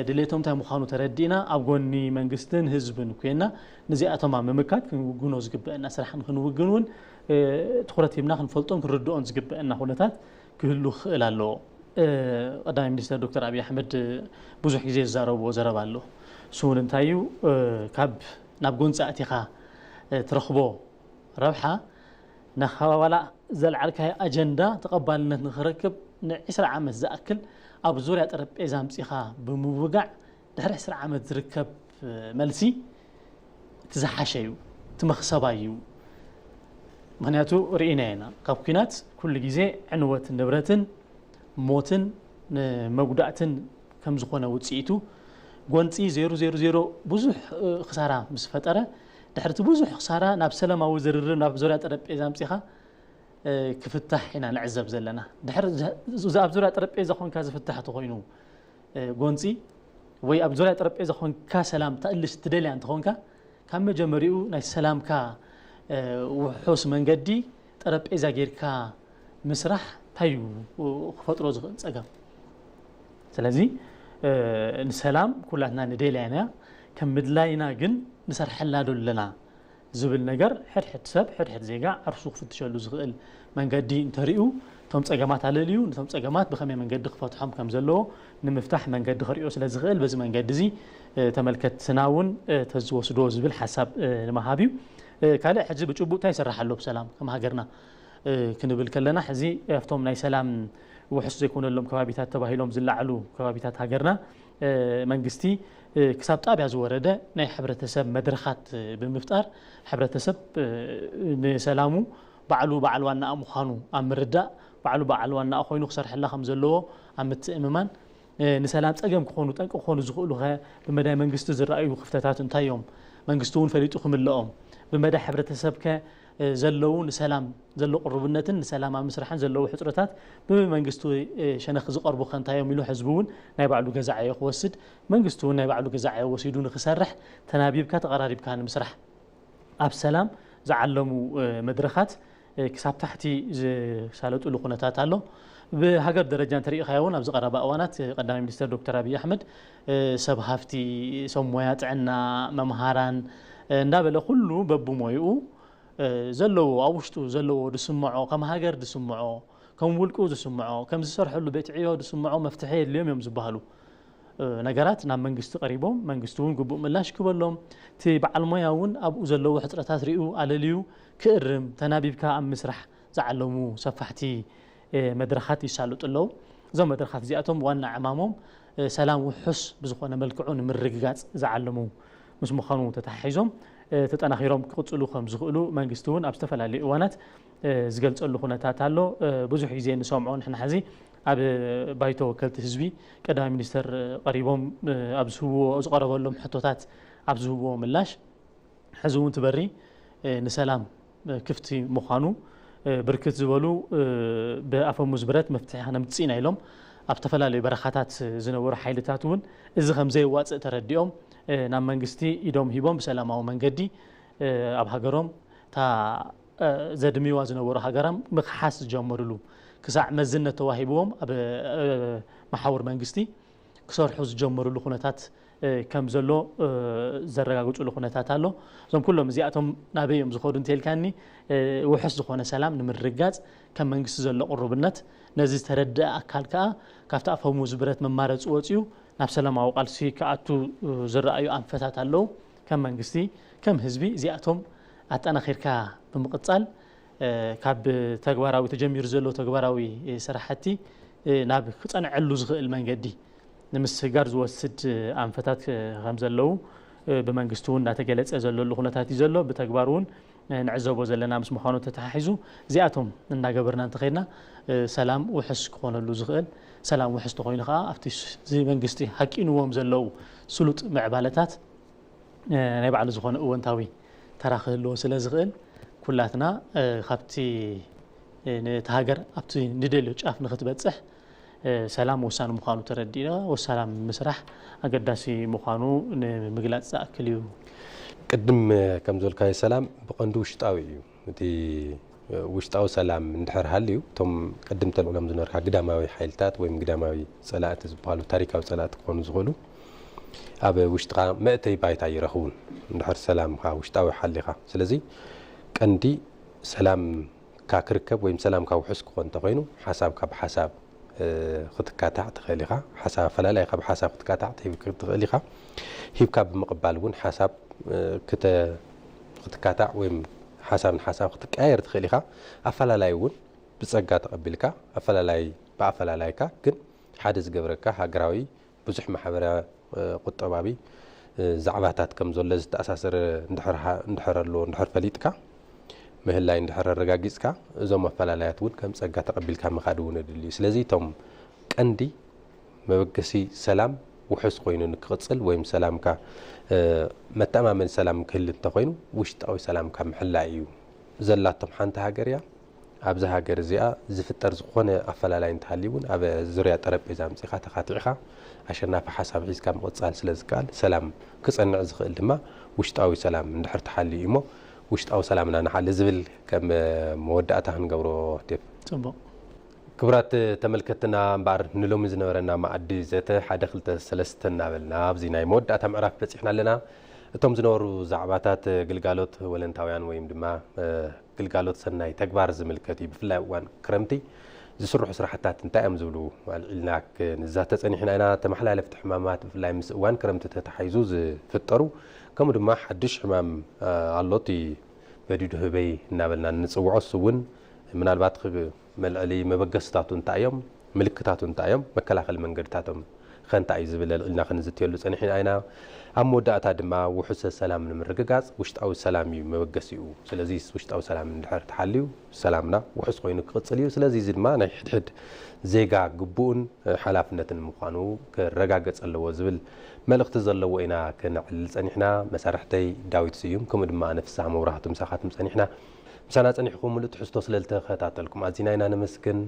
ድሌቶም እንታይ ምዃኑ ተረዲእና ኣብ ጎኒ መንግስትን ህዝብን ኮይና ነዚኣቶም ኣብ ምምካት ክንውግኖ ዝግበአና ስራሕ ንክንውግን እውን ትኹረት ሂብና ክንፈልጦን ክንርድኦን ዝግበአና ኩነታት ክህሉ ክኽእል ኣለዎ። ቀዳማይ ሚኒስተር ዶክተር ኣብይ ኣሕመድ ብዙሕ ግዜ ዝዛረብዎ ዘረባ ኣሎ። እሱ እውን እንታይ እዩ? ካብ ናብ ጎንፂ ኣእቲኻ ትረኽቦ ረብሓ ንኻባባላ ዘልዓልካዮ ኣጀንዳ ተቐባልነት ንኽረክብ ንዒስራ ዓመት ዝኣክል ኣብ ዙርያ ጠረጴዛ ኣምፂኻ ብምውጋዕ ድሕሪ ዕስራ ዓመት ዝርከብ መልሲ እቲ ዝሓሸ እዩ፣ እቲ መኽሰባይ እዩ። ምኽንያቱ ርኢና ኢና፣ ካብ ኲናት ኩሉ ግዜ ዕንወት ንብረትን ሞትን መጉዳእትን ከም ዝኾነ ውፅኢቱ ጎንፂ ዜሮ ዜሮ ዜሮ ብዙሕ ክሳራ ምስ ፈጠረ ድሕርቲ ብዙሕ ክሳራ ናብ ሰላማዊ ዝርርብ ናብ ዙርያ ጠረጴዛ ኣምፂኻ ክፍታሕ ኢና ንዕዘብ ዘለና። ድሕሪ እዚ ኣብ ዙርያ ጠረጴዛ ኮንካ ዝፍታሕ ተኾይኑ ጎንፂ ወይ ኣብ ዙርያ ጠረጴዛ ኮንካ ሰላም ተእልሽ ትደልያ እንተኾንካ ካብ መጀመሪኡ ናይ ሰላምካ ውሑስ መንገዲ ጠረጴዛ ጌርካ ምስራሕ እንታይ እዩ ክፈጥሮ ዝኽእል ፀገም? ስለዚ ንሰላም ኩላትና ንደልያ ኢና፣ ከም ምድላይና ግን ንሰርሐላ ዶ ኣለና ዝብል ነገር ሕድሕድ ሰብ ሕድሕድ ዜጋ ዓርሱ ክፍትሸሉ ዝኽእል መንገዲ እንተሪኡ እቶም ፀገማት ኣለልዩ ነቶም ፀገማት ብኸመይ መንገዲ ክፈትሖም ከም ዘለዎ ንምፍታሕ መንገዲ ክሪኦ ስለ ዝኽእል በዚ መንገዲ እዚ ተመልከትና እውን ተዝወስዶ ዝብል ሓሳብ ንምሃብ እዩ። ካልእ ሕዚ ብጭቡጥ እንታይ ይሰርሕ ኣሎ ብሰላም ከም ሃገርና ክንብል ከለና ሕዚ ኣብቶም ናይ ሰላም ውሕስ ዘይኮነሎም ከባቢታት ተባሂሎም ዝለዓሉ ከባቢታት ሃገርና መንግስቲ ክሳብ ጣብያ ዝወረደ ናይ ሕብረተሰብ መድረኻት ብምፍጣር ሕብረተሰብ ንሰላሙ ባዕሉ በዓል ዋናኣ ምዃኑ ኣብ ምርዳእ ባዕሉ በዓል ዋናኣ ኮይኑ ክሰርሐላ ከም ዘለዎ ኣብ ምትእምማን ንሰላም ፀገም ክኾኑ ጠንቂ ክኾኑ ዝኽእሉ ከ ብመዳይ መንግስቲ ዝረኣዩ ክፍተታት እንታይ እዮም? መንግስቲ እውን ፈሊጡ ክምልኦም ብመዳይ ሕብረተሰብ ከ ዘለዉ ንሰላም ዘሎ ቅሩብነትን ንሰላም ኣብ ምስራሕን ዘለዉ ሕፅረታት ብመንግስቲ ሸነኽ ዝቐርቡ ከ እንታይ እዮም ኢሉ ህዝቢ እውን ናይ ባዕሉ ገዛዓዮ ክወስድ መንግስቲ እውን ናይ ባዕሉ ገዛዓዮ ወሲዱ ንክሰርሕ ተናቢብካ ተቐራሪብካ ንምስራሕ ኣብ ሰላም ዝዓለሙ መድረኻት ክሳብ ታሕቲ ዝሳለጡሉ ኩነታት ኣሎ። ብሃገር ደረጃ እንተሪኢኻዮ እውን ኣብዚ ቀረባ እዋናት ቀዳማይ ሚኒስትር ዶክተር ኣብይ ኣሕመድ ሰብ ሃፍቲ፣ ሰብ ሞያ ጥዕና፣ መምሃራን እንዳበለ ኩሉ በብሞይኡ ዘለዎ ኣብ ውሽጡ ዘለዎ ዝስምዖ፣ ከም ሃገር ዝስምዖ፣ ከም ውልቁ ዝስምዖ፣ ከም ዝሰርሐሉ ቤት ዕዮ ዝስምዖ መፍትሒ የድልዮም እዮም ዝበሃሉ ነገራት ናብ መንግስቲ ቀሪቦም መንግስቲ እውን ግቡእ ምላሽ ክበሎም እቲ በዓል ሞያ እውን ኣብኡ ዘለዎ ሕፅረታት ሪኡ ኣለልዩ ክእርም ተናቢብካ ኣብ ምስራሕ ዝዓለሙ ሰፋሕቲ መድረኻት ይሳልጡ ኣለዉ። እዞም መድረኻት እዚኣቶም ዋና ዕማሞም ሰላም ውሑስ ብዝኾነ መልክዑ ንምርግጋፅ ዝዓለሙ ምስ ምዃኑ ተተሓሒዞም ተጠናኺሮም ክቕፅሉ ከም ዝኽእሉ መንግስቲ እውን ኣብ ዝተፈላለዩ እዋናት ዝገልፀሉ ኩነታት ኣሎ። ብዙሕ ግዜ ንሰምዖ ንሕና ሕዚ ኣብ ባይቶ ወከልቲ ህዝቢ ቀዳማይ ሚኒስተር ቀሪቦም ኣብ ዝህብዎ ዝቐረበሎም ሕቶታት ኣብ ዝህብዎ ምላሽ ሕዚ እውን ትበሪ ንሰላም ክፍቲ ምዃኑ ብርክት ዝበሉ ብኣፈሙዝ ብረት መፍትሒ ከነምፅእ ኢና ኢሎም ኣብ ዝተፈላለዩ በረኻታት ዝነበሩ ሓይልታት እውን እዚ ከም ዘየዋፅእ ተረዲኦም ናብ መንግስቲ ኢዶም ሂቦም ብሰላማዊ መንገዲ ኣብ ሃገሮም እታ ዘድምዋ ዝነበሩ ሃገሮም ምክሓስ ዝጀመሩሉ ክሳዕ መዝነት ተዋሂብዎም ኣብ መሓውር መንግስቲ ክሰርሑ ዝጀመሩሉ ኩነታት ከም ዘሎ ዘረጋግፅሉ ኩነታት ኣሎ። እዞም ኩሎም እዚኣቶም ናበይ እዮም ዝኸዱ እንተልካኒ ውሑስ ዝኾነ ሰላም ንምርጋፅ ከም መንግስቲ ዘሎ ቅሩብነት ነዚ ዝተረድአ ኣካል ከዓ ካብቲ ኣፈሙዝ ብረት መማረፂ ወፂኡ ናብ ሰላማዊ ቃልሲ ክኣቱ ዝረኣዩ ኣንፈታት ኣለዉ። ከም መንግስቲ ከም ህዝቢ እዚኣቶም ኣጠናኺርካ ብምቕፃል ካብ ተግባራዊ ተጀሚሩ ዘሎ ተግባራዊ ስራሕቲ ናብ ክፀንዐሉ ዝኽእል መንገዲ ንምስግጋር ዝወስድ ኣንፈታት ከም ዘለዉ ብመንግስቲ እውን እናተገለፀ ዘለሉ ኩነታት እዩ ዘሎ። ብተግባር እውን ንዕዘቦ ዘለና ምስ ምዃኑ ተተሓሒዙ እዚኣቶም እናገበርና እንተኸድና ሰላም ውሕስ ክኾነሉ ዝኽእል ሰላም ውሕስ ተኾይኑ ከዓ ኣብቲ እዚ መንግስቲ ሃቂንዎም ዘለዉ ስሉጥ ምዕባለታት ናይ ባዕሉ ዝኾነ እወንታዊ ተራ ክህልዎ ስለ ዝኽእል ኩላትና ካብቲ ነቲ ሃገር ኣብቲ ንደልዮ ጫፍ ንክትበፅሕ ሰላም ወሳኒ ምዃኑ ተረዲእና ወሰላም ምስራሕ ኣገዳሲ ምዃኑ ንምግላፅ ዝኣክል እዩ። ቅድም ከም ዝበልካዮ ሰላም ብቐንዱ ውሽጣዊ እዩ። እቲ ውሽጣዊ ሰላም እንድሕር ሃልዩ እቶም ቅድም ተልዕሎም ዝነበርካ ግዳማዊ ሓይልታት ወይም ግዳማዊ ፀላእቲ ዝበሃሉ ታሪካዊ ፀላእቲ ክኾኑ ዝኽእሉ ኣብ ውሽጥኻ መእተይ ባይታ ይረኽቡን እንድሕር ሰላምካ ውሽጣዊ ሓሊኻ። ስለዚ ቀንዲ ሰላምካ ክርከብ ወይም ሰላምካ ውሑስ ክኾን እንተኾይኑ ሓሳብካ ብሓሳብ ክትካታዕ ትኽእል ኢኻ። ሓሳብ ኣፈላላይካ ብሓሳብ ክትካታዕ ትኽእል ኢኻ። ሂብካ ብምቕባል እውን ሓሳብ ክትካታዕ ወይም ሓሳብ ንሓሳብ ክትቀያየር ትኽእል ኢኻ። ኣፈላላይ እውን ብፀጋ ተቐቢልካ ኣፈላላይ ብኣፈላላይካ ግን ሓደ ዝገብረካ ሃገራዊ ብዙሕ ማሕበራዊ ቁጠባዊ ዛዕባታት ከም ዘሎ ዝተኣሳሰረ እንድሕር ኣሎ እንድሕር ፈሊጥካ ምህላይ እንድሕር ኣረጋጊፅካ እዞም ኣፈላላያት እውን ከም ፀጋ ተቐቢልካ ምኻድ እውን የድሊ እዩ። ስለዚ እቶም ቀንዲ መበገሲ ሰላም ውሑስ ኮይኑ ንክቕፅል ወይም ሰላምካ መተኣማመኒ ሰላም ክህል እንተኮይኑ ውሽጣዊ ሰላምካ ምሕላይ እዩ። ዘላቶም ሓንቲ ሃገር እያ። ኣብዚ ሃገር እዚኣ ዝፍጠር ዝኾነ ኣፈላላይ እንተሃልዩ እውን ኣብ ዙርያ ጠረጴዛ ኣምፂኻ ተኻቲዕኻ ኣሸናፊ ሓሳብ ሒዝካ ምቕፃል ስለ ዝከኣል ሰላም ክፀንዕ ዝኽእል ድማ ውሽጣዊ ሰላም እንድሕር ተሓልዩ እዩ እሞ ውሽጣዊ ሰላምና ንሓሊ ዝብል ከም መወዳእታ ክንገብሮ ዴብ። ፅቡቕ። ክቡራት ተመልከትና እምበኣር ንሎሚ ዝነበረና መኣዲ ዘተ ሓደ ክልተ ሰለስተ እናበልና ኣብዚ ናይ መወዳእታ ምዕራፍ በፂሕና ኣለና። እቶም ዝነበሩ ዛዕባታት ግልጋሎት ወለንታውያን ወይም ድማ ግልጋሎት ሰናይ ተግባር ዝምልከት እዩ። ብፍላይ እዋን ክረምቲ ዝስርሑ ስራሕታት እንታይ እዮም ዝብሉ ኣልዒልና ክንዛተ ፀኒሕና ኢና። ተመሓላለፍቲ ሕማማት ብፍላይ ምስ እዋን ክረምቲ ተተሓይዙ ዝፍጠሩ ከምኡ ድማ ሓዱሽ ሕማም ኣሎ እቲ በዲዱ ህበይ እናበልና እንፅውዖ እሱ እውን ምናልባት መልዐሊ መበገስታቱ እንታይ እዮም ምልክታቱ እንታይ እዮም መከላኸሊ መንገድታቶም ከ እንታይ እዩ ዝብል ኣልዒልና ክንዝትየሉ ፀኒሕና ኢና። ኣብ መወዳእታ ድማ ውሑሰ ሰላም ንምርግጋፅ ውሽጣዊ ሰላም እዩ መበገሲኡ። ስለዚ ውሽጣዊ ሰላም እንድሕር ተሓልዩ ሰላምና ውሑስ ኮይኑ ክቕፅል እዩ። ስለዚ እዚ ድማ ናይ ሕድሕድ ዜጋ ግቡኡን ሓላፍነትን ምዃኑ ክረጋገፅ ኣለዎ ዝብል መልእኽቲ ዘለዎ ኢና ክነዕልል ፀኒሕና። መሳርሕተይ ዳዊት ስዩም ከምኡ ድማ ኣነ ፍስሃ መብራህቱ ምሳኻትም ፀኒሕና። ምሳና ፀኒሕኩም ሙሉእ ትሕዝቶ ስለ ዝተኸታተልኩም ኣዚና ኢና ነመስግን።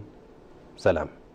ሰላም።